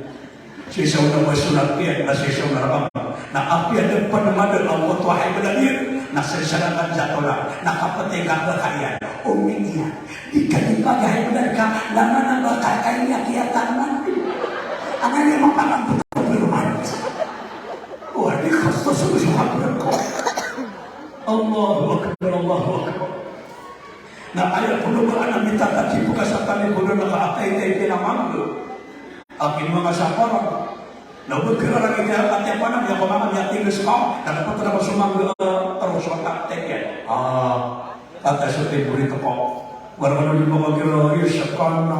Sii sa ona baso na apiya, na sii sa ona rakam. Na apiya da pn madal a oto a high blood iyan, na sii sa rakam sa tola, na kapatay ka ba ka iyan. Omi iyan. Di ka di pag-high blood ka, na mana ba ka kaya kiyataman. Ang ano yung mapangan ko ito, pero man. Wah, di ka gusto sa gusto ka, pero ko. Allahu Akbar, Allahu Akbar. Na aya polo ba anan mitataki pkasatani ko na kaatay-tay kinamanggo. Akin manga saparan. Na o ba kira ragita ati apa na, miyakamanga, miyatingga sa ka, na dapat na ba so manggo, eh, taro so atay iyan. Ah, atay so timpo rito ko. Wala ka na di ba kira, iya sa ka na.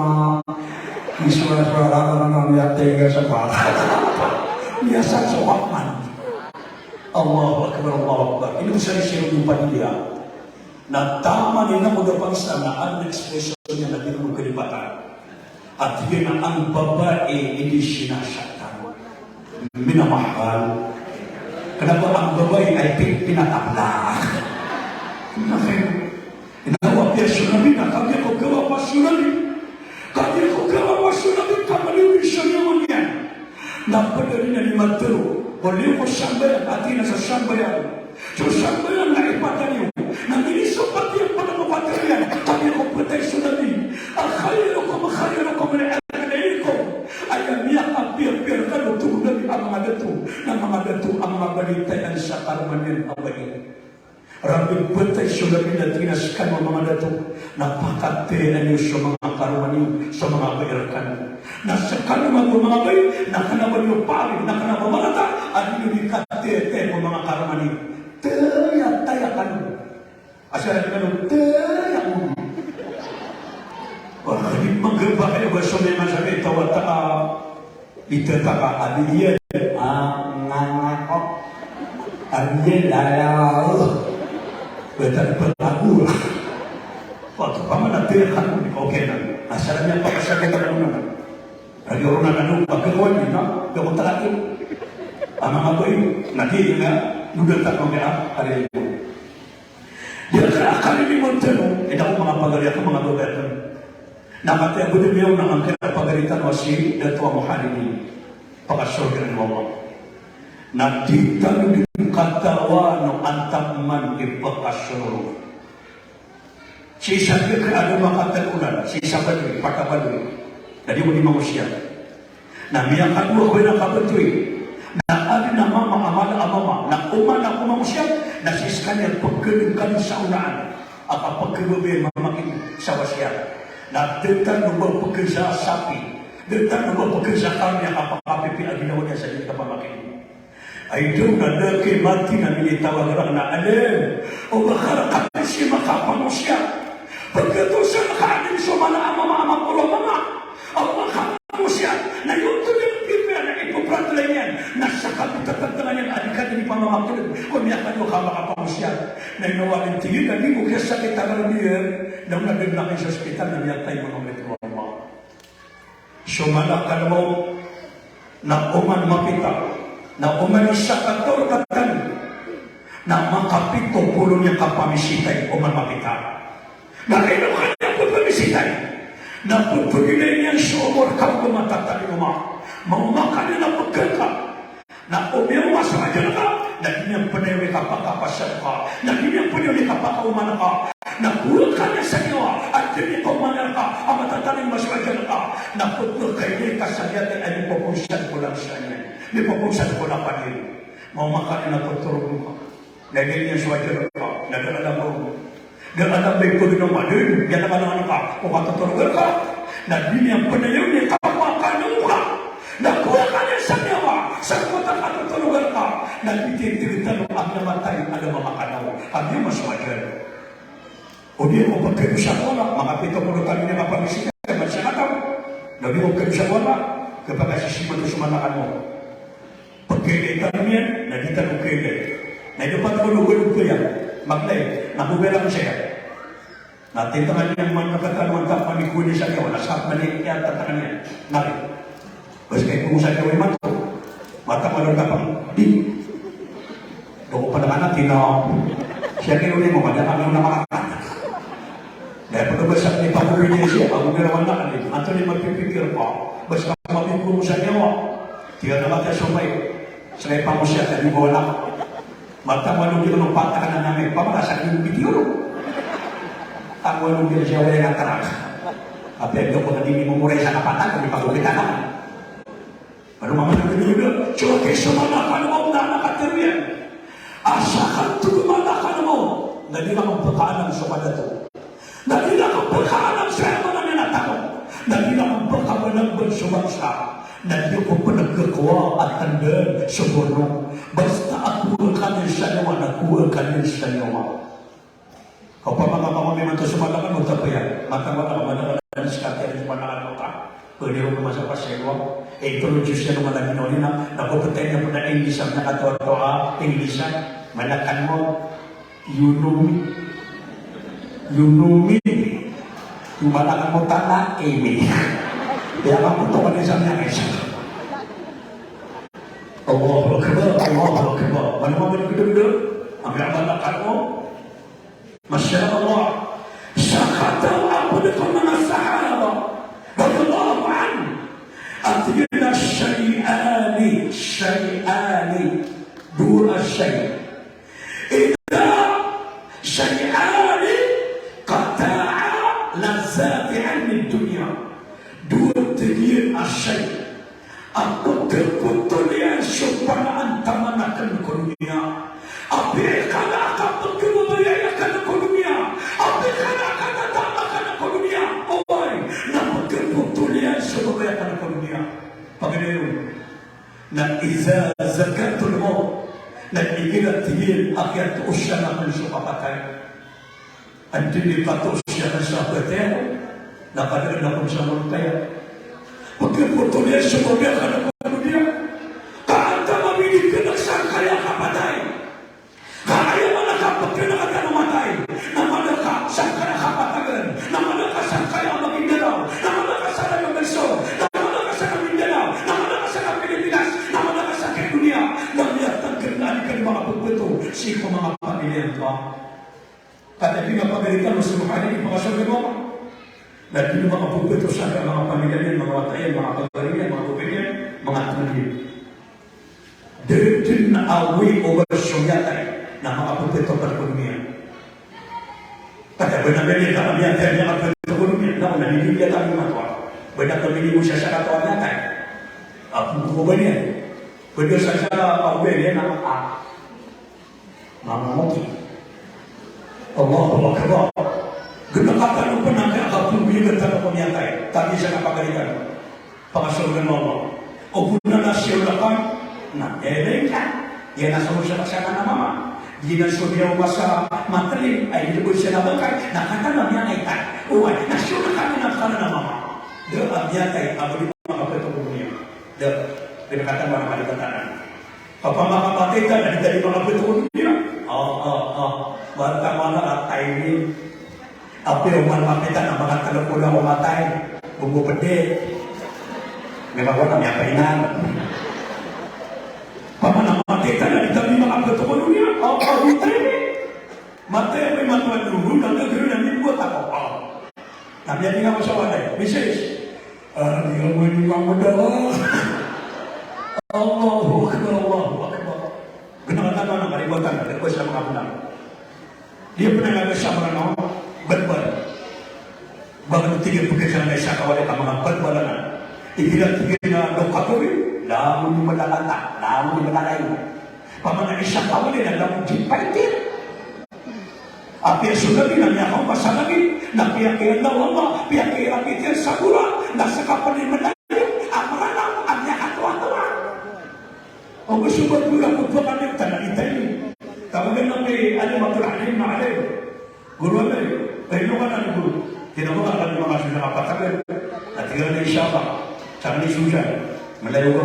Iswa-iswa na, na, na, miyatingga sa ka. Miyasa so wakman. Allahu Akbar, Allahu Akbar. Ino sa isi ron padiya. Na taman iyan ko da pangsa na an expression iyan na di ko kalipatan. At iyan na an babai i di sinasaktan. Minamahal. Kna ba an babai ay pi-, pinatabla. Kna ba, inawa piya so Nabi na kagiya ko gawa pa so Nabi. Kagiya ko gawa pa so Nabi, kamaliyo so niyawa niyan. Na pd iyan a di matero. Ko liyo ko sambayang, ati na sa sambayang. So sambayang na ipadan iyo. Na minisopat iyan pd ko patero iyan. Kagiya ko phatay so Nabi. A khairukum khairukum li ahlihi. Aya miyakapiyapiya rkano tig o Nabi a manga dato. Na manga dato a manga balitayaan sa karoma niyan a bai. Rabi phatay so Nabi na tig iyan a skano a manga dato, na pakatayaan iyo so manga karoma niyo, so manga bai rkano. Na skano mambo a manga bai, na kna ba niyo paari, na kna ba marata a di niyo di katayataya ko manga karoma niyo. Tayataya kano. Asar kano, tayataya kano. Wah, di mangga ba kano ba so manga sabi, tawa ta a Ito taka a di iyan a ngangako. A di iyan lalaw. Batan patago. Pagkapaman a tiyakan ko di ko kenan. Asal niyan pakasakit a kanonan. Lagi ron na nanu pagkakuan niyan na. Pagkakutalakin. A manga bai. Na di iyan na. Nudan tak mangga. Ari. Di akal, akal ini mantano. Ida ko manga pagari ako, manga babai ako. Na katii a bodi miyaona angkai a pagari tano a si Dato a Muharidi, pakasorga o Allah. Na di tano di katawan o antaa man i pakasorga. Sii sa gk a da makatag olan, sii sa baloy, pata baloy. Na di ko di mangosiyat. Na miyakadowa ko ina kabatoy. Na adn a mama a mala a mama. Na oman a ko mangosiyat. Na sii skaniyan pkhanengkan sa onaan a kapkhababaya a mama ki sa wasiyat. Na da tano ba pkhan sa sapi. Da tano ba pkhan sa kambing a kapakapipiya a ginawa niyan sa di kapamaki. Ay daw na da ki mati na minitawag rakn a alim. O ba ka rakn si makapangosiyat. Pagkatosan ka alim so mala a mama a maporo a mama. Aw makapangosiyat. Na iyo oto niyan pipiya na ipopratla iyan. Na sa kapitatagdangan iyan a di ka di pamamaklg. Ko miyakadowa ka makapangosiyat. Na ino a di tig iyan a di ko kiyasakit a karami iyan. Na ona dn laki sa ospital na miyatay manga miyatay. So malakal mawt na oman mapita, na oman isa ka taw rkatano, na makapito polo niyan kapamisitay, oman mapita. Na ino ka niyan pphamisitay? Na pphagilay niyan so omor ka o ba matatalingoma. Maoma ka niyan na pkhan ka. Na o miyaoma so ajal ka, na di niyan pn aya o di kapakapasad ka, na di niyan pn aya o di kapakaoman ka, na kowa ka niyan sa giyawa a di niyan kaoman ka a matatalingoma so ajal ka, na pphakailay ka sa giyangkai a di poposan ko lansa niyan, di poposan ko lapa niyan. Maoma ka niyan na totorog ka. Na di niyan so ajal ka, na da a lamba on. Da a lamba i paginawa dn, da a lamba ka, o katotorog ka. Na di niyan pn aya o di kapakanaw ka. Na kowa ka niyan sa niyawa, sa kota katotorog ka. Na di titiri tano a miyamatay a da mamakanaw. Kami mas wajar. Odi ko pagkadosa ko Allah, makapito polo tano niyan a pamisikan, man siya kataw. Na odi ko pagkadosa ko Allah, kapakasisiman to so mata kano. Pagkailay tano niyan, na di tano kailay. Na ino pano ko lugod ko iyan, maglay, na ko bilang siya. Na tintangan iyan man na katano, antaa pman i kowan iyan sa giyawa, na sa pman i, iyan tantangan iyan. Na ri. Bas ka ipoon sa giyawa imanto. Mataan ko a da pn di. Da ko pn anak ino. Siya kino ni mo, kada kami na makakanak. Dahil pag bas sa ni pag-uwi niya siya, pag-uwi naman na kami. Anto ni mapipikir pa. Bas ka mapipikir sa giyawa. Tiyan na mata so may. Sa may pangosya, tadi mo anak. Mataan ko a logid o patakan a miyamay, pamarasa ko i video. Mataan ko a logid siya, wala na tarak. Apiya di ako na di mimomoray sa kapatag, di pagkokita na. Ano mamang logid o, so, okay, so, mata ka na mo, na, na, kateruyan. Asa ka to, mata ka na mo, na di ka magpakaalam so kadato. Na di na kapakaalam sa aya maana niyan a tano. Na di na kapakaalam ban so bangsa. Na di ko pn khakowa a tanda so bornok. Basta a kowa ka niyan sa niyawa, na kowa ka niyan sa niyawa. Opama ka mamamay man to so mata ka na, o tapaya. Mata ka na, mata ka na, skatiyan so mata ka na ka. Pwede ron masa pa sa niyawa. Introduce iyan o mata ka na, na ko ptay niyan pn a English a miyakatoatoa, English a. Mata ka na mo. Yunumi. Yunumi. Tumatakan mo tana, imi. Kaya ka po to ka sa niya, isa. Allahu Akbar, Allahu Akbar. Mana mo ganda-ganda? Ang pinapatakan mo. Masya Allah. Sa kataw a pd ko manga sahaba radiyallahu anhum. A tig iyan a shay'ani, shay'ani. Dowa a shay'. Idha shay'ani qata'a ladhdhati 'anni dunya. Dowa, tig iyan, a shay' a pkpotol iyan so panaan taman akn ko doniya. Apiya kala a kapkhababayai akn ko doniya. Apiya kala a katataan akn ko doniya. Oway, na pkpotol iyan so babaya akn ko doniya. Pagari on. Na idha zakaratul mawt, na igira tig iyan a kiyatoos iyan akn so kapatay. Anda i katoos iyan akn sa kapatay, na kadakl akn sa mawt aya. Pkpotol iyan so babaya akn ko doniya. Ka antaa mambo i di kna sangkaya a kapatay. Ka aya maana ka pkna ka tano matay, na maana ka sangkaya a kapatagan, na maana ka sangkaya a magindalaw, na maana ka sangkaya a magmagso, na maana ka sangkaya a magindalaw, na maana ka sangkaya a Pilipinas, na maana ka sangkaya a doniya, na miyatangkd na di ka di makapmbto sii ko manga pamilya ngka. Ka di mapagari tano so makanin, di pakasorga mo. Na di makapmbto sangkaya a manga pamilya niyan, manga wata iyan, manga pagari niyan, manga pagari niyan, manga tngd iyan. Da dn a away o ba so miyatay na makapmbto pn ko doniya. Kada ba na miyatay, miyatay, makapmbto ko doniya. Na o na di miyatay, miyatay. Ba na kami di mo siya sa kataw a miyatay. Apo ko ba niyan? Ba da sa siya a away niyan na, ah. Manga moti. Allahu Akbar. Gna ka tano pn a kapmbigan tano ko miyatay. Tabi sa kapagaritan. Pakasorga o Allah. O gna na siya o lakan. Na, eh, lain ka. Iyan na so siya sa kanan a mama. Di na so diyaw masa matali. Ay, di ko siya na bangkay. Na kata na miyatay. Oway, na siya o lakan na kanan a mama. Da a miyatay. Abo di makapmbto ko doniya. Da, gna ka tano a mali katanan. Opama ka matay ka, na di ka di makapmbto ko doniya. Ah, ah, ah. Banta mana a timing. Apiya oman mapita na manga tlo ko na matay. Bumbo pd. Miyakawan na miyapainan. Opama na matay ka, na di ka di makapmbto ko doniya. Ah, ah, di timing. Matay ako i matoan dn, na gagawin na mimbuat ako. Ah. Na miyadinga ko sa waday. Misis. Ah, di ka mo ini mambo dawa. Allahu Akbar, Allahu Akbar. Gna ka tano a karibatan, request sa manga bnar. Di pn a nga sa manga no, balbal. Ba kano tig iyan pkasang na isa ka wali ka manga balbal na. Igira tig iyan a lokatory, langon i malalata, langon i malalayo. Opama na isa ka wali na langon i paiter. Apiya so Nabi na miyakaoma sa langit, na piyakiyaalaw o Allah, piyakiyarakit iyan sa gora, na ska pn i malayo a mranaw a miyakatoatoa. Ogaid so ba gora ko pkaniyan tano i taimi. Tawagan na ki Alimatul Halim na Alim. Goro Alim. Kina ko ka kami manga sosya kapatag. Ati ka na insha Allah. Sa kami sosya. Malayo ko.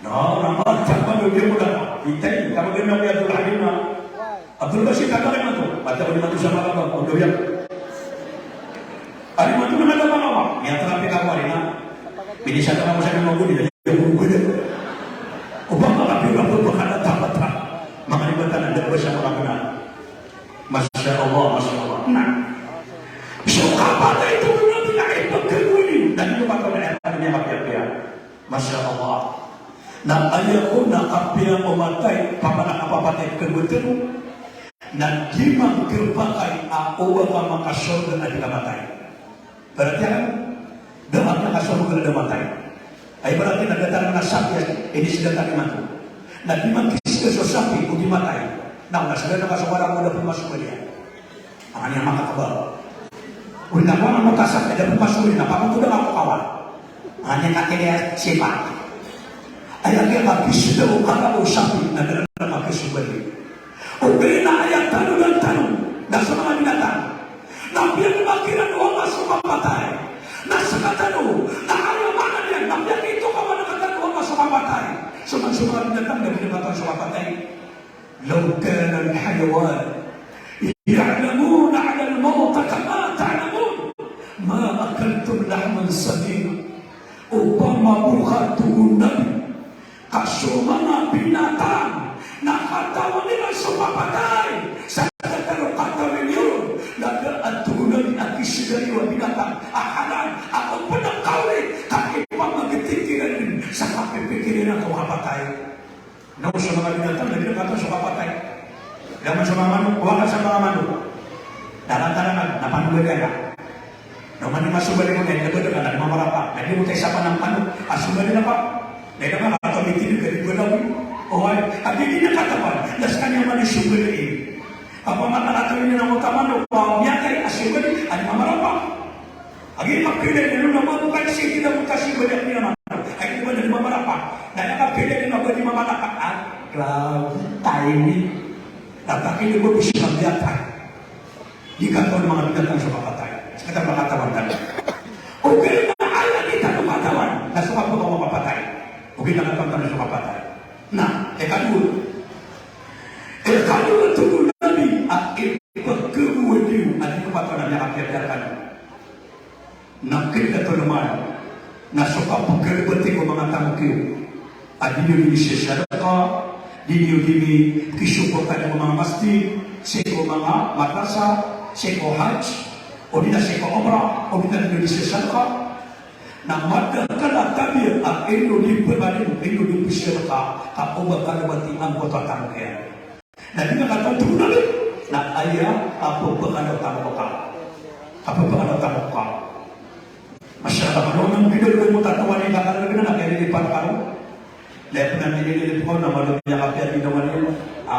Na, na, na, sa kami di ko na. Itay, kami na kaya Abdul Halim na. Abdul Bashir, kami na to. Pati ako di mato sa mga ba, kung gawin. Ari mato na kami mga ba. Niya terapi ka ko, ari na. Pinisan ka mo sa mga guni. Opama ka pira ko ba ka na dapat, ha? Mga ribatan na, dapat siya mga guna. Masha Allah, masha Allah. Na. So, kapatay ko na di na ipagkaguli. Na di ko matawag na ipagkaguli. Masha Allah. Na aya ko na apiya o matay, pamana kapapatay kaguli. Na di man kapatay, a oba ka makasorga a di ka matay. Berarti kan, da a makasorga a da matay. Ay berarti na datar na sapi a inisda tano imanto. Na di man kisda so sapi o di matay. Na, na sda na kasokaran o da pmasoga iyan. Angkaniyan makakaba. Odi na kowan a makasak a da pmasoga iyan, na pakoto da kakokawan. Angkaniyan kakiliya sipa. Aya kiya kakisda o kara o sapi, na da na makasoga iyan. Ogaid na aya tano dn tano, na so manga binatang. Na piyakabatiya o Allah so kapatay. Na skatano, na aya maana niyan, na piyakitokawan rktano o Allah so kapatay. So man so manga binatang na di niyan katawan so kapatay. Law kana al-hayawan ya'lamuna 'anil mawti kama ta'lamun, ma akaltum lahman samina. Opama bo ka, tig o Nabi, ka so manga binatang na katawan iran so kapatay, sa katawan, katawan iran, na da a, tig o Nabi, a kisda iyo a binatang a halal a pd a kawri ka ipamagtik iran sa kapipikir iran ko kapatay. Na so manga binatang na di niyan katawan so kapatay. Giyangkoto so manga manok, kowa ka sa manga manok. Darandaran, na panogan iyan ka. Na oman i masombali mo na, na bada ka na di mamarapa. Na di mo ta isa pa na pano, a sombali na pa. Na ina ka na katawan i tindg ka di bada mo. Oway, a di niyan katawan, na skaniyan man i sombali. Opama ka na katawan iyan a manga manok, a miyatay a sombali, a di mamarapa. Agi, kapilay niyan on na manga bokay sii, di na mota sombali a di mamarapa. Agi, di ba na di mamarapa. Na aya kapilay niyan na ba di mamarapa. A, grabe, timing. Na pakilay bo, bisa ka miyatay. Di katawan o manga binatang so kapatay. Skaniyan a katawan tano. Ogaid na aya di tano katawan na so kapatay. Ogaid na katawan tano so kapatay. Na, ikadowa. Ikadowa, tig o Nabi, a ipagkagowad iyo a di kapatawan a miyakapiyapiya rkano. Na kna tano man na so kapagkalbati ko manga tamok iyo a di niyo dii sii sadaka, di niyo dii kisoporta ko manga masjid, sii ko manga madrasa, sii ko hajj, odi na sii ko umrah, odi na di niyo dii sii sadaka. Na madakl a tabiya a ino dii pn, ino dii pn sadaka, ka oba kalbati angkoto a tamok iyan. Na di niyan katawan, tig o Nabi, na aya kapphakadao o tamok ka. Kapphakadao o tamok ka. Masha Allah, mano nang bida ko mutatawa ni kakal na kaya di pantang. Lep na minilip ko na malo niyan kapiya di naman iyan. A,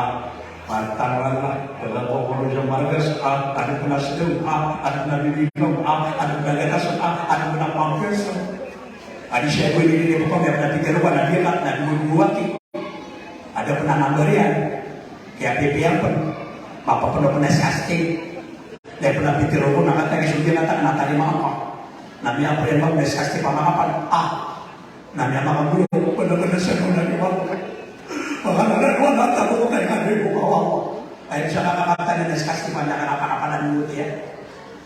pantang lang na. Wala ko ko sa margas. A, adn pn a sdaw. A, adn pn a bibigam. A, adn pn a gatas. A, adn pn a pampers. A di siya ko inilip ko, miyapnapikir ko na di ka na di mo diwaki. Adn pn a number iyan. Kaya pipiya pn. Mapapno pn a sasti. Lep na pitharo ko na kataya so di na tag na tali mama. Na miyapriyan ba na sasti pamakapan. A. Na miyamakapan ko pn na pn a siya ko na di ba. Makanan ko na tag ko kay kadi ko kawawa. Ay siya kakakataya na sasti pamakapan a di mo tiya.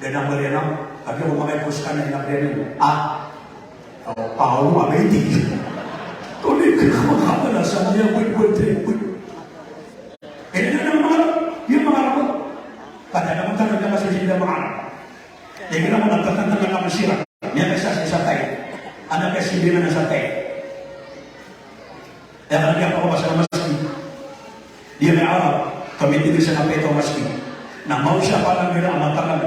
Dn a number iyan a. Kadi ko makay ko skaniyan a number iyan. A. Aw, aw, a ba iti. Toni ko makakala sa niyan, wait, wait, wait, wait. Ini na manga, iyo manga. Kada na manga, kada na manga, kada na manga. Aya kna ko na tatantang a kapsiran. Miyakaisa sa isa tayo. Anak ka sibingan sa tayo. Aya kna ko na kapakabasa na masjid. Di aya Arab, kami di bisa na pito masjid. Na mawsa pa na nila a matagal.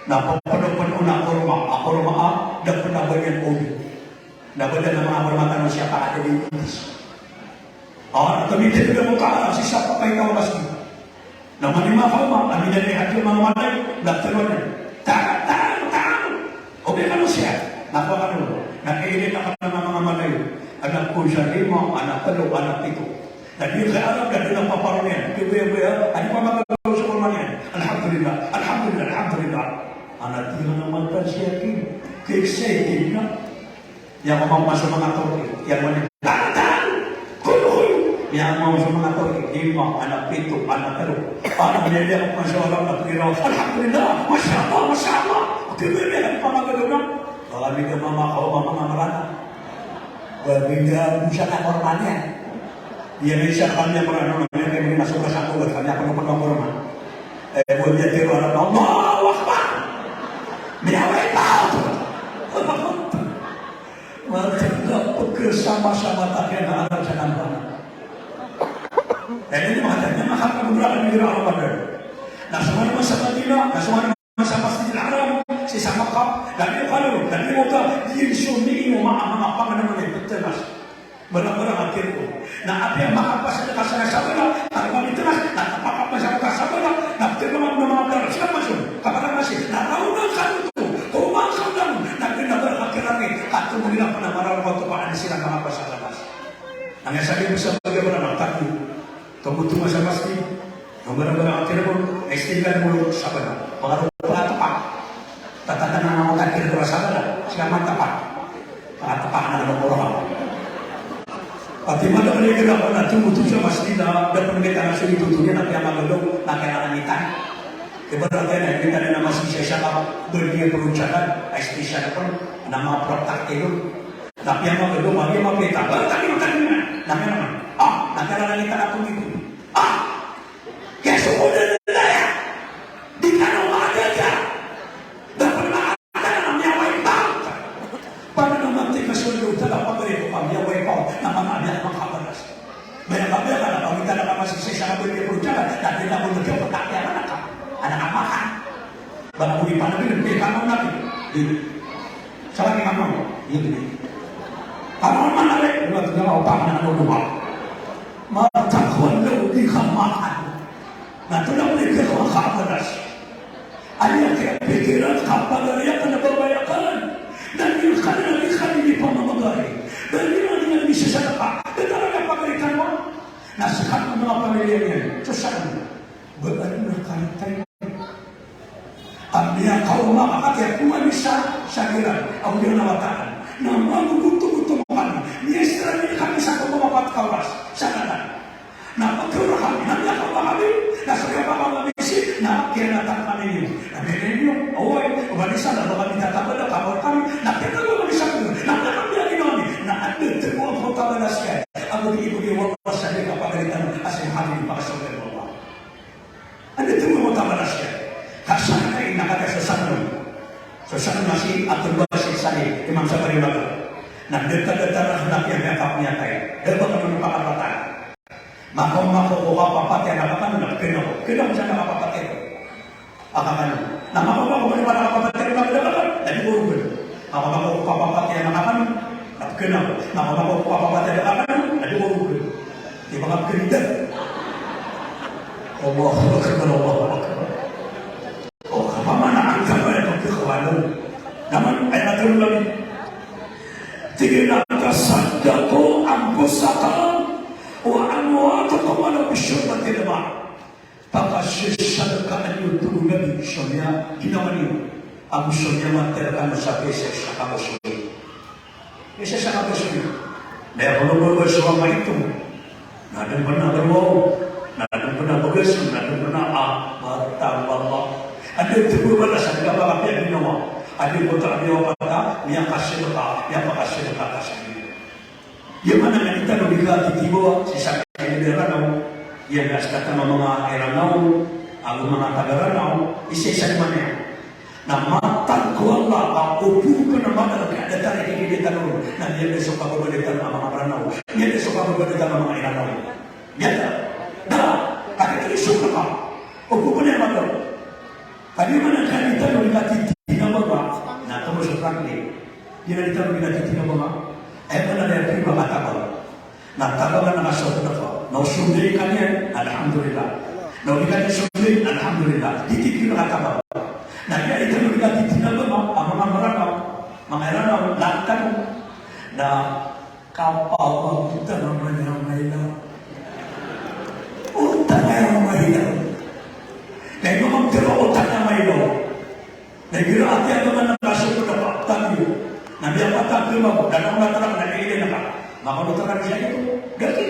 Na pagpado-pado na korma, a korma a, da pn a ba niyan odi. Na ba da na manga korma tano siya ka a da di itis. A, kami di bisa na mawsa sa isa pa pito masjid. Na mani makaoma, a minanay hadji a manga matay, na tharoon iyan. Taam, taam, taam. Ogaid kano siya. Na kowa kano. Na kailay na kano manga matay. Anak ko sa lima, anak tlo, anak pito. Na di kaya alam na di na paparon iyan. Di ba, ba, a di pa magagawa sa korma niyan. Alhamdulillah, alhamdulillah, alhamdulillah. Ana tig iyan a mata si Akim, ka excited na. Miyakaoma so manga Turki, tig iyan a, "Tara, tara! Hoy, hoy!" Miyakaoma so manga Turki, lima, ana pito, ana tlo. Ana miyakaoma so Arab na pira, "Alhamdulillah, masha Allah, masha Allah." Tig iyan a pamagalonan. Ba kami ka mamakaoma manga Mranaw. Ba bida busa ka korma niyan. Iya na isa kami a Mranaw, na kami na sobra sa ko, kami a pagpagkorma. Eh, buwan niya tiro, Allahu Akbar! Miyaway pa! Matanda pagkasama-sama takiya na anak sa nambana. Eh, ini makatanya, makatanya, makatanya, makatanya. Na so manga sa Madina, na so manga sa Masjidil Haram, sii sa Makkah, na di kano, na di mo ta, di so mini mo ma-, manga panganangan a pitenas. Mera-mera a tirko. Na apiya makapas ka sa sabala, na kapamitenas, na kapakapas ka sa sabala, na tirko man na manga taro, sii ka masong, kapag masih, na raw na kanuto, kumang sa ulam, na di na berakakirani, kato mo nila pa na maraw ko to pa, ano sila makapas ka na. Ang sabi mo sa pagkabala, na tago. Tomo-tomo sa masjid, na mera-mera a tirko, na istighfar mo sa sabala. Manga ro pakatepak. Tatatana na makatir ko sa sabala, sii ka matapak. Pakatepak na naman ko. Pati madakl i ginawa na tomo-tomo sa masjid na da pn mitana so itoto niyan na piyamagalo, na kailangan itan. Ibarat iyan na itan na masjid sa saka, berdia peruncakan, ay special pn, na mga praktak iyon. Na piyamagalo, magi mapita, ba, tagi, tagi na. Na kailangan, ah, na kailangan itan a pn ito. Ah! Kaya so ko na nila ya. Di ka na umaga ka. Dapat na ata na miyaway pa. Paano naman tika sundo ta na pagari ko pa miyaway pa. Na mga anak makabalas. Maya ka, maya ka na pamita na ka masisay sa kabali ko dyan. Dati na ko nagkapatake ang anak ka. Anak ka maka. Baka mo di pa nabili, di pa mo nabili. Di. Sa lagi nga mo. Di, di. Ano man na rin? Ano man na rin? Ano man na rin? Matakwan daw di ka makan. Na tolak di ka makabalas. Aya kaya pikiran ka pagari ka na babayakan. Na di ka na di ka di pamamagari. Na di ka di sasadaka. Di ka na pagari ka mo. Na sa kanila mga pamilya niyan. So saan? Ba, ano na kayo tayo? A miyakaoma ka, katii ko a misa sa giran, aw di na wataan. Na magogotogoto kami. Miyaistra kami sa kowa apat ka oras sa ngaran. Na pagkaoma kami, na miyakaoma kami, na sa kiyapakaoma misi, na kiyanatan kami niyo. Na biyani niyo, oway, o ba di sa na ba kami tatabala, kawal kami, na kiyatago kami sa kami, na kami a ginawa niyo, na adn a tago a pagtabala siya, ago di ibgay o Allah sa di kapagalitan, a siya hadi di pakasawi o Allah. Anda timo mo tabalas ka? Ka sanay na ka so sanay. So sanay na si Abdul Basit Salih, imam sa Balimbag. Na deta-deta na piyakapiyatay. Da ba kano pakapatay? Mako, mako ko kapapatay a anak akn, na kna ko. Kna ko sa anak a kapapatay a anak akn. Na mako, mako ko kapapatay a anak akn, na di ko rogn. Mako, mako ko kapapatay a anak akn, na kna ko. Mako, mako ko kapapatay a anak akn, na di ko rogn. Di ba nga pkaridan? Allahu Akbar, Allahu Akbar. O, kapamana angka ba aya pagkakawan o. Naman, aya na tlo lagi. Tig iyan a, "Tasaddaqu anfusakum wa amwatakum walaw bishiqqi tamrah." Pakasadakadaka niyo, tig o Nabi, so miya, ginawa niyo. Ago so miyamatay rkano sa pisa sa kabasoy. Isa sa kabasoy. Na aya ko na babaso a maito. Na adn pn a barwaw. Na adn pn a bagas. Na adn pn a, ah, bartang baba. Adn a tbo bala sa dn a baka piyaginawa. Adn ko ta a miyawa ka ta, miyakasadaka, miyapakasadaka ka sa ginawa. Iya maana na di tano di katitibowa, sii sa kaibigan o Ranaw. Iya na sktano manga i Ranaw, ago manga taga Ranaw, isa-isa di maana. Na mataan ko Allah a opama na madakl a datar i kaibigan tano ron. Na miyaada so kababaloy tano a manga Ranaw. Miyaada so kababaloy tano a manga i Ranaw. Miyaada. Da, katii so manga. Opama na madakl. Ka di man a kadi tano di katitibowa, na tamo so prakni. Di na di tano di katitibowa. Aya maana niyan di ba katabang. Na tabang na kasadaka. Na o so dai ka niyan, alhamdulillah. Na o di ka niyan so dai, alhamdulillah. Di titiro katabang. Na di tano di katitibowa, a manga Ranaw, manga Ranaw, na tano. Na Kapamagutang a manga mailaw. Utang a mailaw. Na ino mangtero utang a mailaw. Na igira a tiyabangan na kaso ko da pa, tabiyo. Na miyapatag ko ba ko, da na ko na trak na kailan na ka. Makaono trak na siya ito. Gati.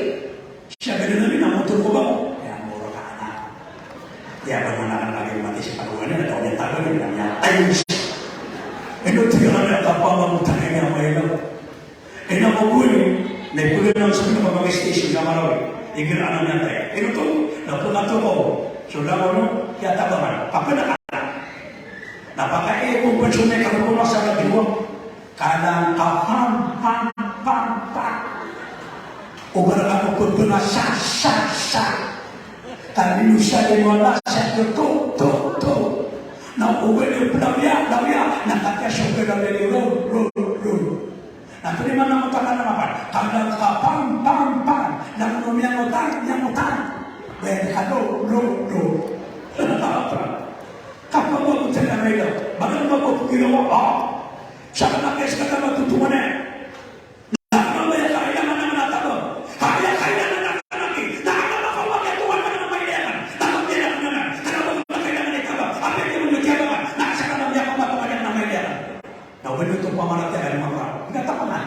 Siya gani na mina motor ko ba ko. Kaya moro ka na. Tiyabangan na ka na kami mati si Panginoon na taon niya tago niya na niya. Ayos. Ino tiyabangan na kapamamutang niya mailo. Ino ko buni, na ipulo na sa mga pamag-station sa Marawi. Igira anan niya tayo. Ino to, na pagkatokaw. So, daw ano, kaya tabangan. Kapag na Na pakaikon pn so microphone sa radyo, kalang ka pam, pam, pam, pam. Ogaid ka ko pphanga sa, sa, sa. Kaniyo sa di mo na sa to, to, to. Na ogaid iyo pn dawiya, dawiya. Na katiya so pn dawiya iyo, ro, ro, ro. Na terimaan na matakan na kapan. Kalang ka pam, pam, pam. Na miyangotan, miyangotan. Wen ka do, do, do. Kapamagotang a maila. Bagan ba ko pkirawa, ah. Sa kanakis ka tama tutuman eh. Na ano ba ya kailangan na manataba? Kaya kailangan na kanaki. Na ano ba ko wagi tuwan na mailakan? Na kung kailangan na, ano ba ko kailangan itaba? Apa yung kailangan? Na sa kanang yakap na pamagyan na mailakan. Na wani oto pamaratiyaya a manga, di ka tapangan.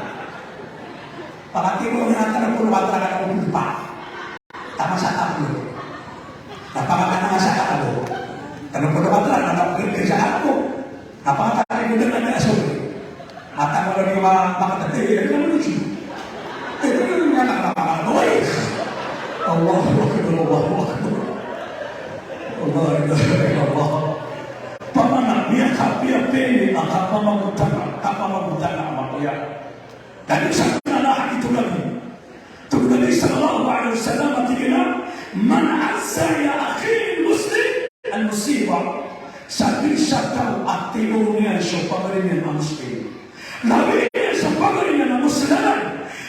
Pakatimo na tano ko na matara ka na ko pa. Tama sa tamo. Na pangakan na sa tamo. Tano ko na matara ka na ko sa tamo. Na pangakan ko na na sa. Mata ko na di ma-, makatatay, di ka manusi. Eh, di ka na nakakakaway. Allahu Akbar, Allahu Akbar. La ilaha illallah. Pamana, miyakapiyapiya ini a kapamagotang, kapamagotang a mapiya. Dn sa pnanahan i Nabi. Tig o Nabi sallallahu alaihi wasallam a tig iyan a, "Man azza ya akhi al-muslim al-musiba." Sadn sa taw a tibo niyan so pagari niyan a Muslim. Labi niyan so pagari niyan a Muslim.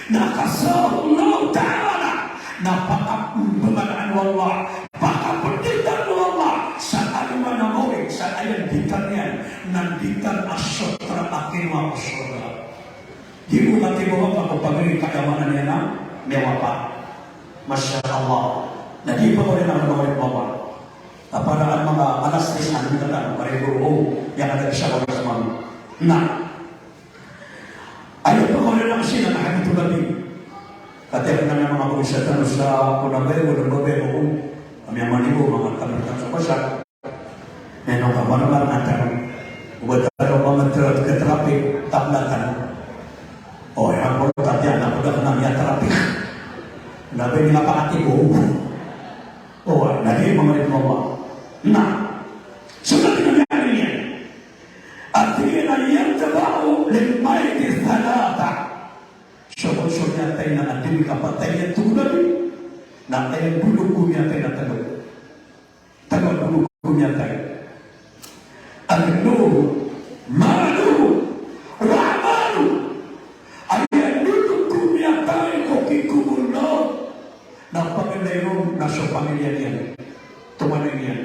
Na kasahu Allahu ta'ala. Na pakapmbalaan o Allah. Pakapnditan o Allah sa alongan a mawri, sa aya nditan iyan, na nditan a sotra a kinowa ko sorga. Di bo katibo ka ko pagari ka da maana niyan a miyawapa. Masha Allah. Na di pagari na mawri ko Allah. Apa na manga alas tres na di ka tano, pare ko, o, aya ka da bisa ko sa mami. Na. Aya pagari na kasi na hadith o Nabi. Katiya ko na manga pagari sa tano sa ko na bayo, ko na bayo ko. Kami a mani ko, manga tano sa basa. Ino ka marmar na tano. O ba tano ba manga tra-, ka traffic, taplatan. O, ino ko tatiyan na ko da kna miya-traffic. Na ba ini nga pakatibo. O, na di manga rin mo ba. Na. So, na di na niyan. At tig iyan a yatba'u lil mayyiti thalatha. So, so miyatay na adn i kapatay iyan, tig o Nabi. Na aya ndodog ko miyatay na tlo. Tlo a ndodog ko miyatay. Ahluhu, maluhu, wa amaluhu. Aya ndodog ko miyatay ko kikobor on na paganay ron na so pamilya niyan. Tomanay niyan.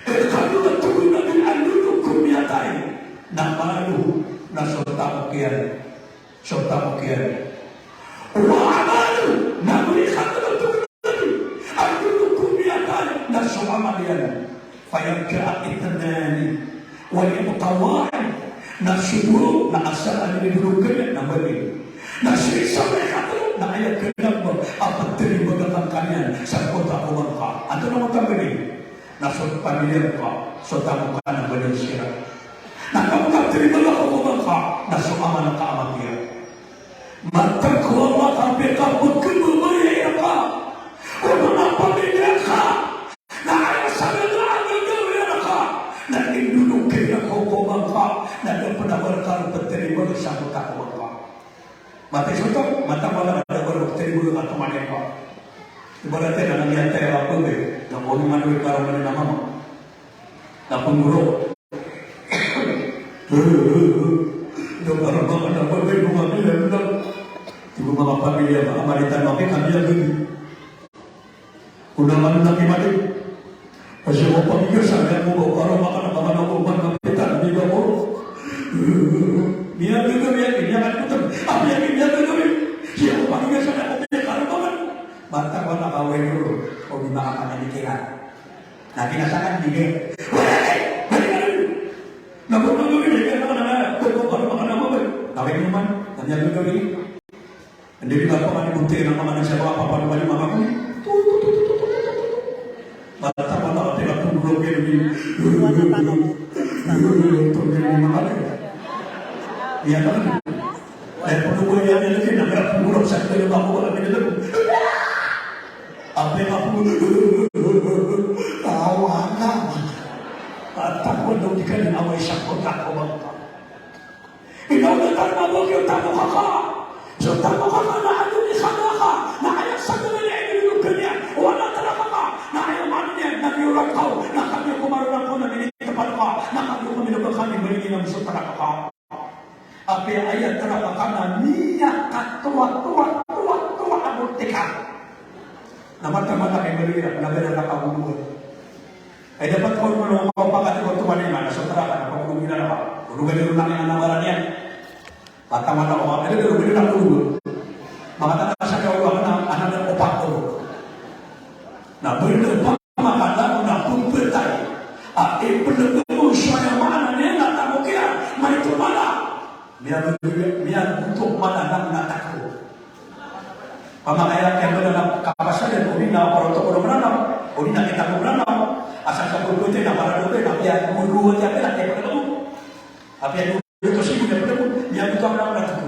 Ikadowa, tig o Nabi, a ndodog ko miyatay na maluhu, na so tamok iyan. So tamok iyan. Wa amaluhu, na mori ka tlo, tig o Nabi, a ndodog ko miyatay na so amal iyan. Fa in jaa ithnani wa yabqa wahid, na so dowa na asar a inidodog iyan na mani. Na so isa a ikatlo na aya kna ba a ptarimbag a kangka niyan sa koto a kobor ka. Antonaa i mataman iyan? Na so pamilya ngka, so tamok ka na mani siran. Na ka makatarima ka ko kobor ka, na so amal ka a mapiya. Mataan ko Allah ka pkhababayai rka o manga pamilya ngka. Na aya sa gagawii rka na indodog iran ko kobor ka, na da pn a ba rka ptarimbag sa koto a kobor ka. Mataan so taw, mataan ko Allah na da a ba rka ptarimbag a tomanay ka. Ibarat iyan na miyatay a pagari, na ko niyan man i karoma niyan a mama. Na pngoro. Ino karoma ka na pagari, ino mama niyan na. Tig o manga pamilya, mama niyan, mama niyan. Ko na man na ki mati. Kasi ko pamigasan iyan ko ba, o karoma ka na ba, ka na ko ba na kita, di ba ko? Miyagagaw, miyagagaw, miyagagaw, miyagagaw, miyagagaw. Siya ko pamigasan iyan ko, karoma ka na. Mataan ko na kaway niyo, o di makapanikiran. Na kinasakan, di ba? Wala, eh, wala, wala. Anda di ba pangani bunte na pangani sa ba papanumani mama ko. Bata mata ati na pungro kini. Iya kan? Ay, pagkawa niyan, niyan lagi na, kaya pumulong sa akin, yung ako, wala niyan lagi. Apiya nga pumulong, tawa ka. At ako, nung di ka din away sa kontra ko, bang pa. Ikaw na tayo mabuti, o tamo ka ka. So tamo ka ka na ano ni sana ka, na ayak sa dala niya, inilulog ka niya. Wala talaga ka, na ayaw mano niya, na niyo lang ka, na kami kumarurang ko, na minitapal ka, na kami kumilugan kami, bali niya na miso talaga ka. Apiya aya tara ka na miyakatowa, towa, towa, towa a bortika. Na mata-mata kay bali na, na bali na ka bulugan. Ay dapat ko mano ka pakati ko towa ni mana, so tara ka na pagulugan na ka. Bulugan na ka na baran iyan. Mata-mata ko, ay bulugan na bulugan. Mata-mata sa ka, wala na, anak na opat ko. Na bulugan pa. Makala ko na pmbtay a ipnlbn on so aya maana niyan na tamok iyan, maito mala. Miyagoto, miyagoto mala na, na takbo. Pamakaya kiyan bala na kapasadan, odi na protocol mranaw, odi na kitab mranaw, asar sa pmbtay na para doon, na kiyan mrowat iyan bala, kiyan pnlbn. Apiya doon, doon to sii na pnlbn, miyagoto a mala na takbo.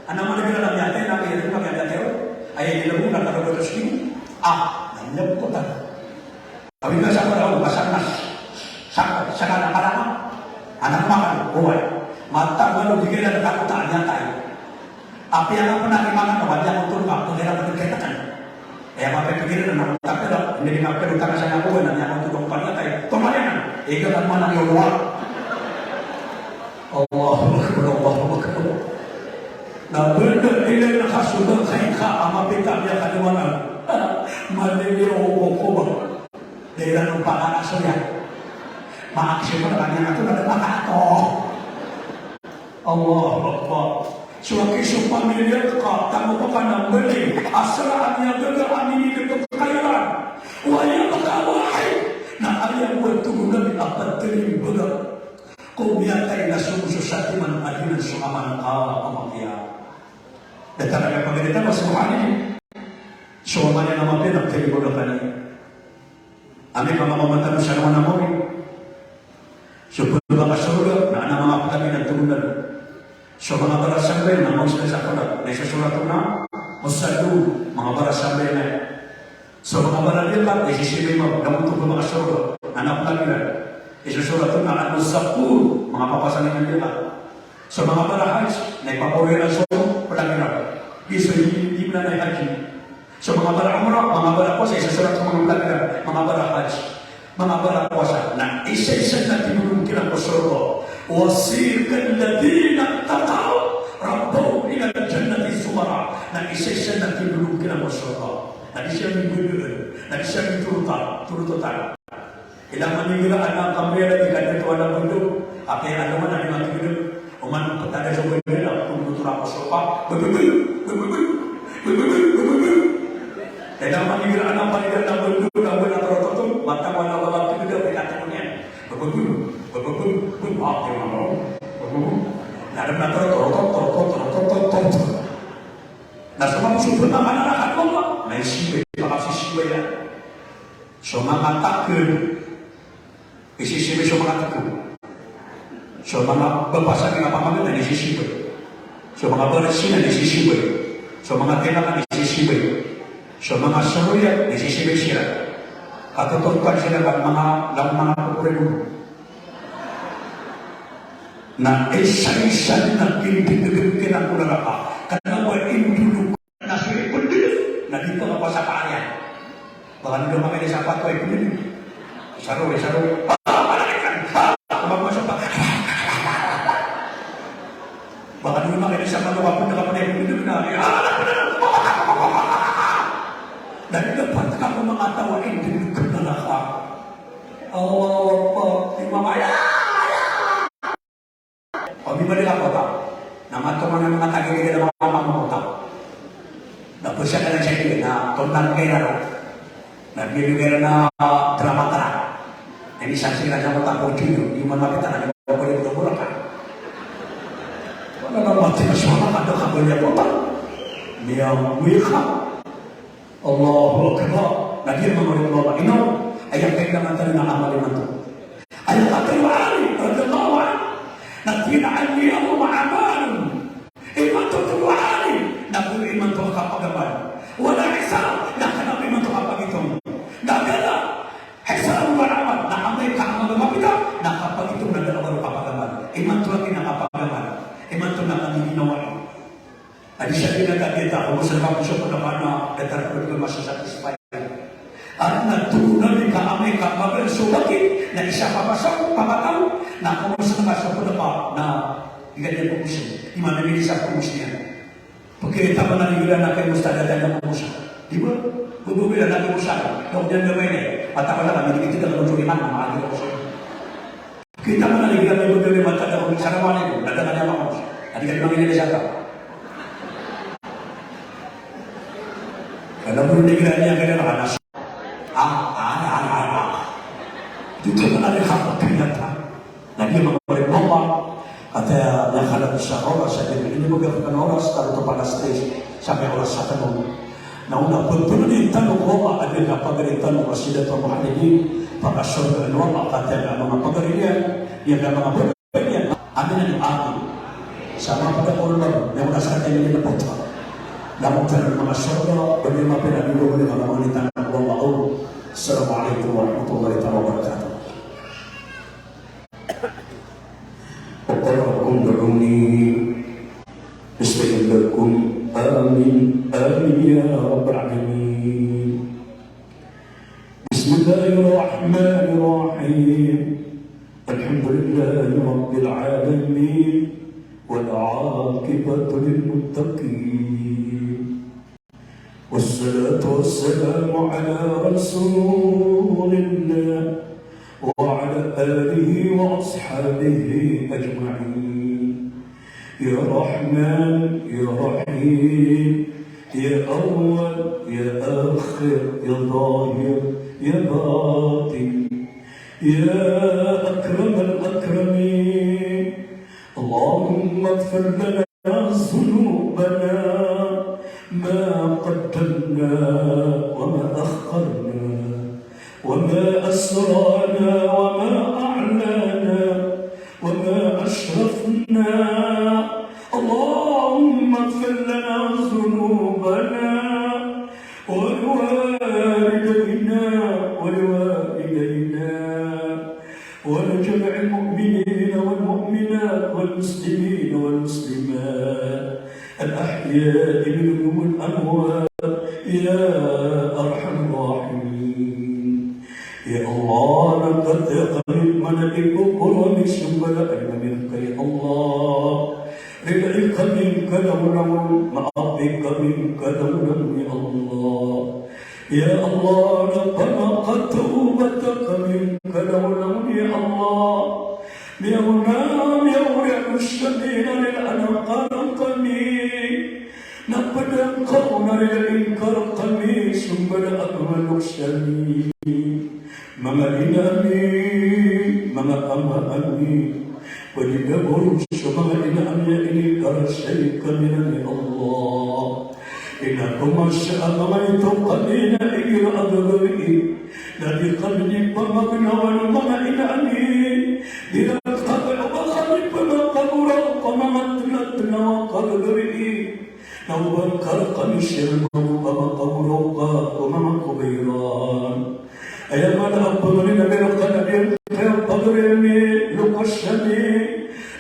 Ana mala bala na miyatay, na kiyan, na kiyan, na kiyan, aya inilbn na talo doon to sii. Ah, na miyagoto talo. Kami ka sa para, o, basa na. Sa, sa kana para, ana makan, oway. Mata, walo, bigay na takot, a miyatay. Apiya nga pn a di makan, o, ba di ako tulog, a, pagkira pn kitakan. Aya mapipikir na, na, tapi na, hindi nga pn utang sa nga ko, na niya ako tulog pala kay, tumaya na, ika ka man ang yolwa. Allahu Akbar, Allahu Akbar. Na benda ila na kasunod kay ka, a mapita niya kaliwanag. Mali niya o kokoba. Dahil anong pangakaso niya? Maaksyon mo na kanya na ito, na makato. Allahu Akbar. So aki so pamilya ka, tamo ka ka na mbali, asar a miyagaga a minidg ka kairan. Wa yabqa wahid. Na aya bo a togon ami a patalingbaga ko miyatay na so, so satiman a di na so amal ka a mapiya. Datar a pagalitan, wa subhanallah. So amal iyan a mapiya na patalingbaga ka niyan. Ami ka mamamantag sa naman a mawri. So pd ba ka sorga, na ana manga ptagina togon na. So manga barasambayang na mawri sa sorga, na isasorat on na musallun, manga barasambayang na. So manga baradiyakat, na isisimbay mambo, na manga sorga, na ana ptagina. Isasorat on na al-muzakkun, manga papasanin a diyakat. So manga barahaj, na ipapawira iran so ptagina. Giya so di, di manga haji. So manga bara'umrah, manga barapowasa, isasorat so manga ptagina, manga barahaj, manga barapowasa. Na isa-isa na tindolong kiran ko sorga. Wasiqal ladhina ittaqaw rabbahum ilal jannati zumara. Na isa-isa na tindolong kiran ko sorga. Na di siran mibdaan, na di siran mitorotan, torototan. Ilay man igira anan a kambayad a di ka dn to anan a bndod, a kaya anan man a di makikidag. Oman ptagad so bndod na ptogn oto na ko sorga. Bebebel, bebebel, bebebel, bebebel. Ilay man igira anan a palidan a bndod, a bndod a torototon, mataman a wala ptagad a di ka dn to niyan. Bebebel, bebebel, bebebel, bebebel. Na dn na torotot, torotot, torotot, torotot. Na so manga so bndod a manga naraka, na isimbay, pakasisimbay iyan. So manga takd, isisimbay so manga takd. So manga bapasa, manga pamangd na isisimbay. So manga barasina na isisimbay. So manga tinakan na isisimbay. So manga soroyan na isisimbay siran. Katotokan siran ka manga, langon manga kokorin. Na isa-isa na kindidgn kiran ko naraka. Kna ba indolog na so ipndg na di pn kapasapaan iyan. Baka di makainis a pato a ipndg. Saro, saro. Ah, malaki kan. Ah, kumapasok pa. Baka di makainis a pato a pndg, kapatid a ipndg na. Ah, na di dapat ka ko manga taw a indolog ko naraka. Allahu Akbar. Di mamaya. O, mibalik a kota. Na mato man a manga tagilid a manga manga kota. Na pesa ka na sa igi, na tondan ka iran. Na biyabiyag iran a, ah, drama tara. Na inisan siran sa kota ko Junior, di man mapita na di man pwede ko Boracay. Wala na ba? Ati ka sowara ka da ka bali a kota. Miyamoy ka. Allahu Akbar. Na giya manga oripn o Allah, ino, aya kailangan tano na amal imanto. Aya katharo o Ali radhiyallahu anhu, na tig iyan a, "Al-yawma a'malun." Imanto, tig o Ali, na gawii imanto a kapagamal. "Wala hisab," na kna o ba imanto kapagitong. Na da a hisab wala amal, na amay ka amal a mapita, na kapagitong na da a wala kapagamal. Imanto a kna kapagamal. Imanto na kagiginawa. Adi sa di na kagiya ta, o masa na kapos o pn a kana, datar ko di ka masasatisfy. Adi na toro na di ka amay ka magan so baki, na isa papasaw, papataw, na komos na ka so pn a pa, na di ka niyan komos. Di man na di sa komos niyan. Pagkita man na di ka na kay musta da na komos. Di ba? Bubu bila na komos. Daw diyan na ba ini? Mata ko na kami, di kita na komos, di man na makagiya komos. Kita mo na, di ka na ibagay mata na, "Assalamu alaikum." Dadangan iyan a makaos. Adi ka di mangilay sa ka. Kna bo di ka niyan kna na kanas. Ah, ah, ah, ah, ah. Di ka na di kapagkilata. Na di makapalit mo pa. Ati a, na kala sa oras, sa di, ini mo gawin ka na oras, talo to panas tes, sa may oras sa tanong. Na ona pn, pn di tano ko Allah, a di kapagari tano ko Sayyidatul Muhammadin, pakasorgaan o Allah, katii a manga pagari niyan, iyan a manga pagari niyan. Amin, amin, amin. Sa manga pagari niyan, na ona sa katii niyan na pota. Na manga pagari niyan, manga sorga, ba niyan mapinag-, ba niyan mapinag-, Assalamu alaikum warahmatullahi taala wabarakatuh. وقال ربكم ادعوني أستجب لكم. آمين، آمين يا رب العالمين. بسم الله الرحمن الرحيم. الحمد لله رب العالمين. والعاقبة للمتقين. والصلاة والسلام على رسول الله وعلى آله وأصحابه أجمعين. يا رحمن، يا رحيم، يا أول، يا آخر، يا ظاهر، يا باطن، يا أكرم الأكرمين. اللهم اغفر لنا ذنوبنا ما قدمنا وما أخرنا وما أسررنا وما أعلنا وما أسرفنا. اللهم اغفر لنا ذنوبنا ولوالدينا ولوالدينا ولجميع المؤمنين والمؤمنات والمسلمين والمسلمات الأحياء منهم والأموات يا أرحم الراحمين. Ya Allah, na katii kami, mana di ko koro mi sumbalaan kami ka ya Allah. Ridai kami ka langon-langon, maapi kami ka langon-langon ya Allah. Ya Allah, na pamakatawbata kami ka langon-langon ya Allah. Miyaona, miyaona, miyaona, miyaona, miyaona, miyaona, Na pd angka on a ridai ngka rkami, sumbalaan ka manga loks ami, manga ina ami, manga ama ami. Pd i da boros o manga ina ami a inikarasay kami ran, ya Allah. Ina ko masa a manga ito kami na igira a gagawii na di kami di pamagnawan o manga ina ami. Di ran kami o ba kami pmakagoraok a manga tnatnaw a kagagawii. Na oba ngka rkami siran mambo pamakagoraok a manga kabairan. Aya maana a pamangnin ami rka na di ngka pagari ami, loks ami,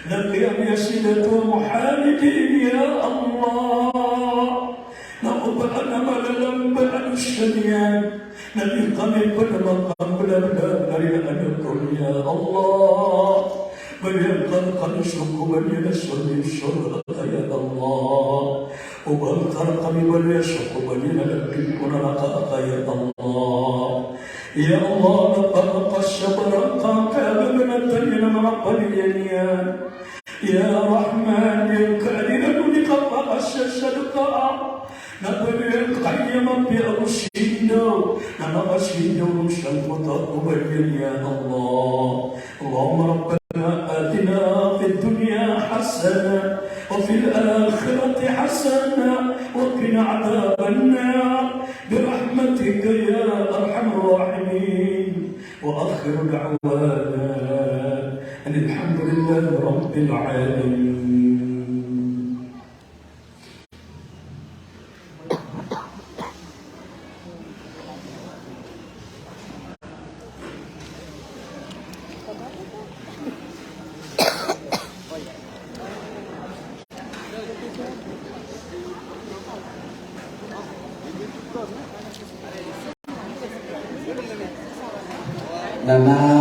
na kiyamiyasid a to Muhammadin, ya Allah. Na oba adn a mala a lamba a dosa niyan, na di kami pd makamblabla na rinaan ko niyan, ya Allah. Baloy angka rkami so koban iyan a sorga, sorga ka ya Allah. Oba angka rkami baloy so koban iyan a lagid ko naraka ka ya Allah. Ya Allah, na pakasabaran ka angka a gaganatan iyan a manga pamilya niyan. Ya Rahman, ya Karim, na di ka pakasasad ka. Na pd iyan ka iyan mapiya a sindaw, na makasindaw on sangkoto a koban iyan, ya Allah. Allahumma rabbana atina fid dunya hasanah wa fil حسنة وقنا عذاب النار برحمتك يا أرحم الراحمين. وآخر دعوانا أن الحمد لله رب العالمين. Na, na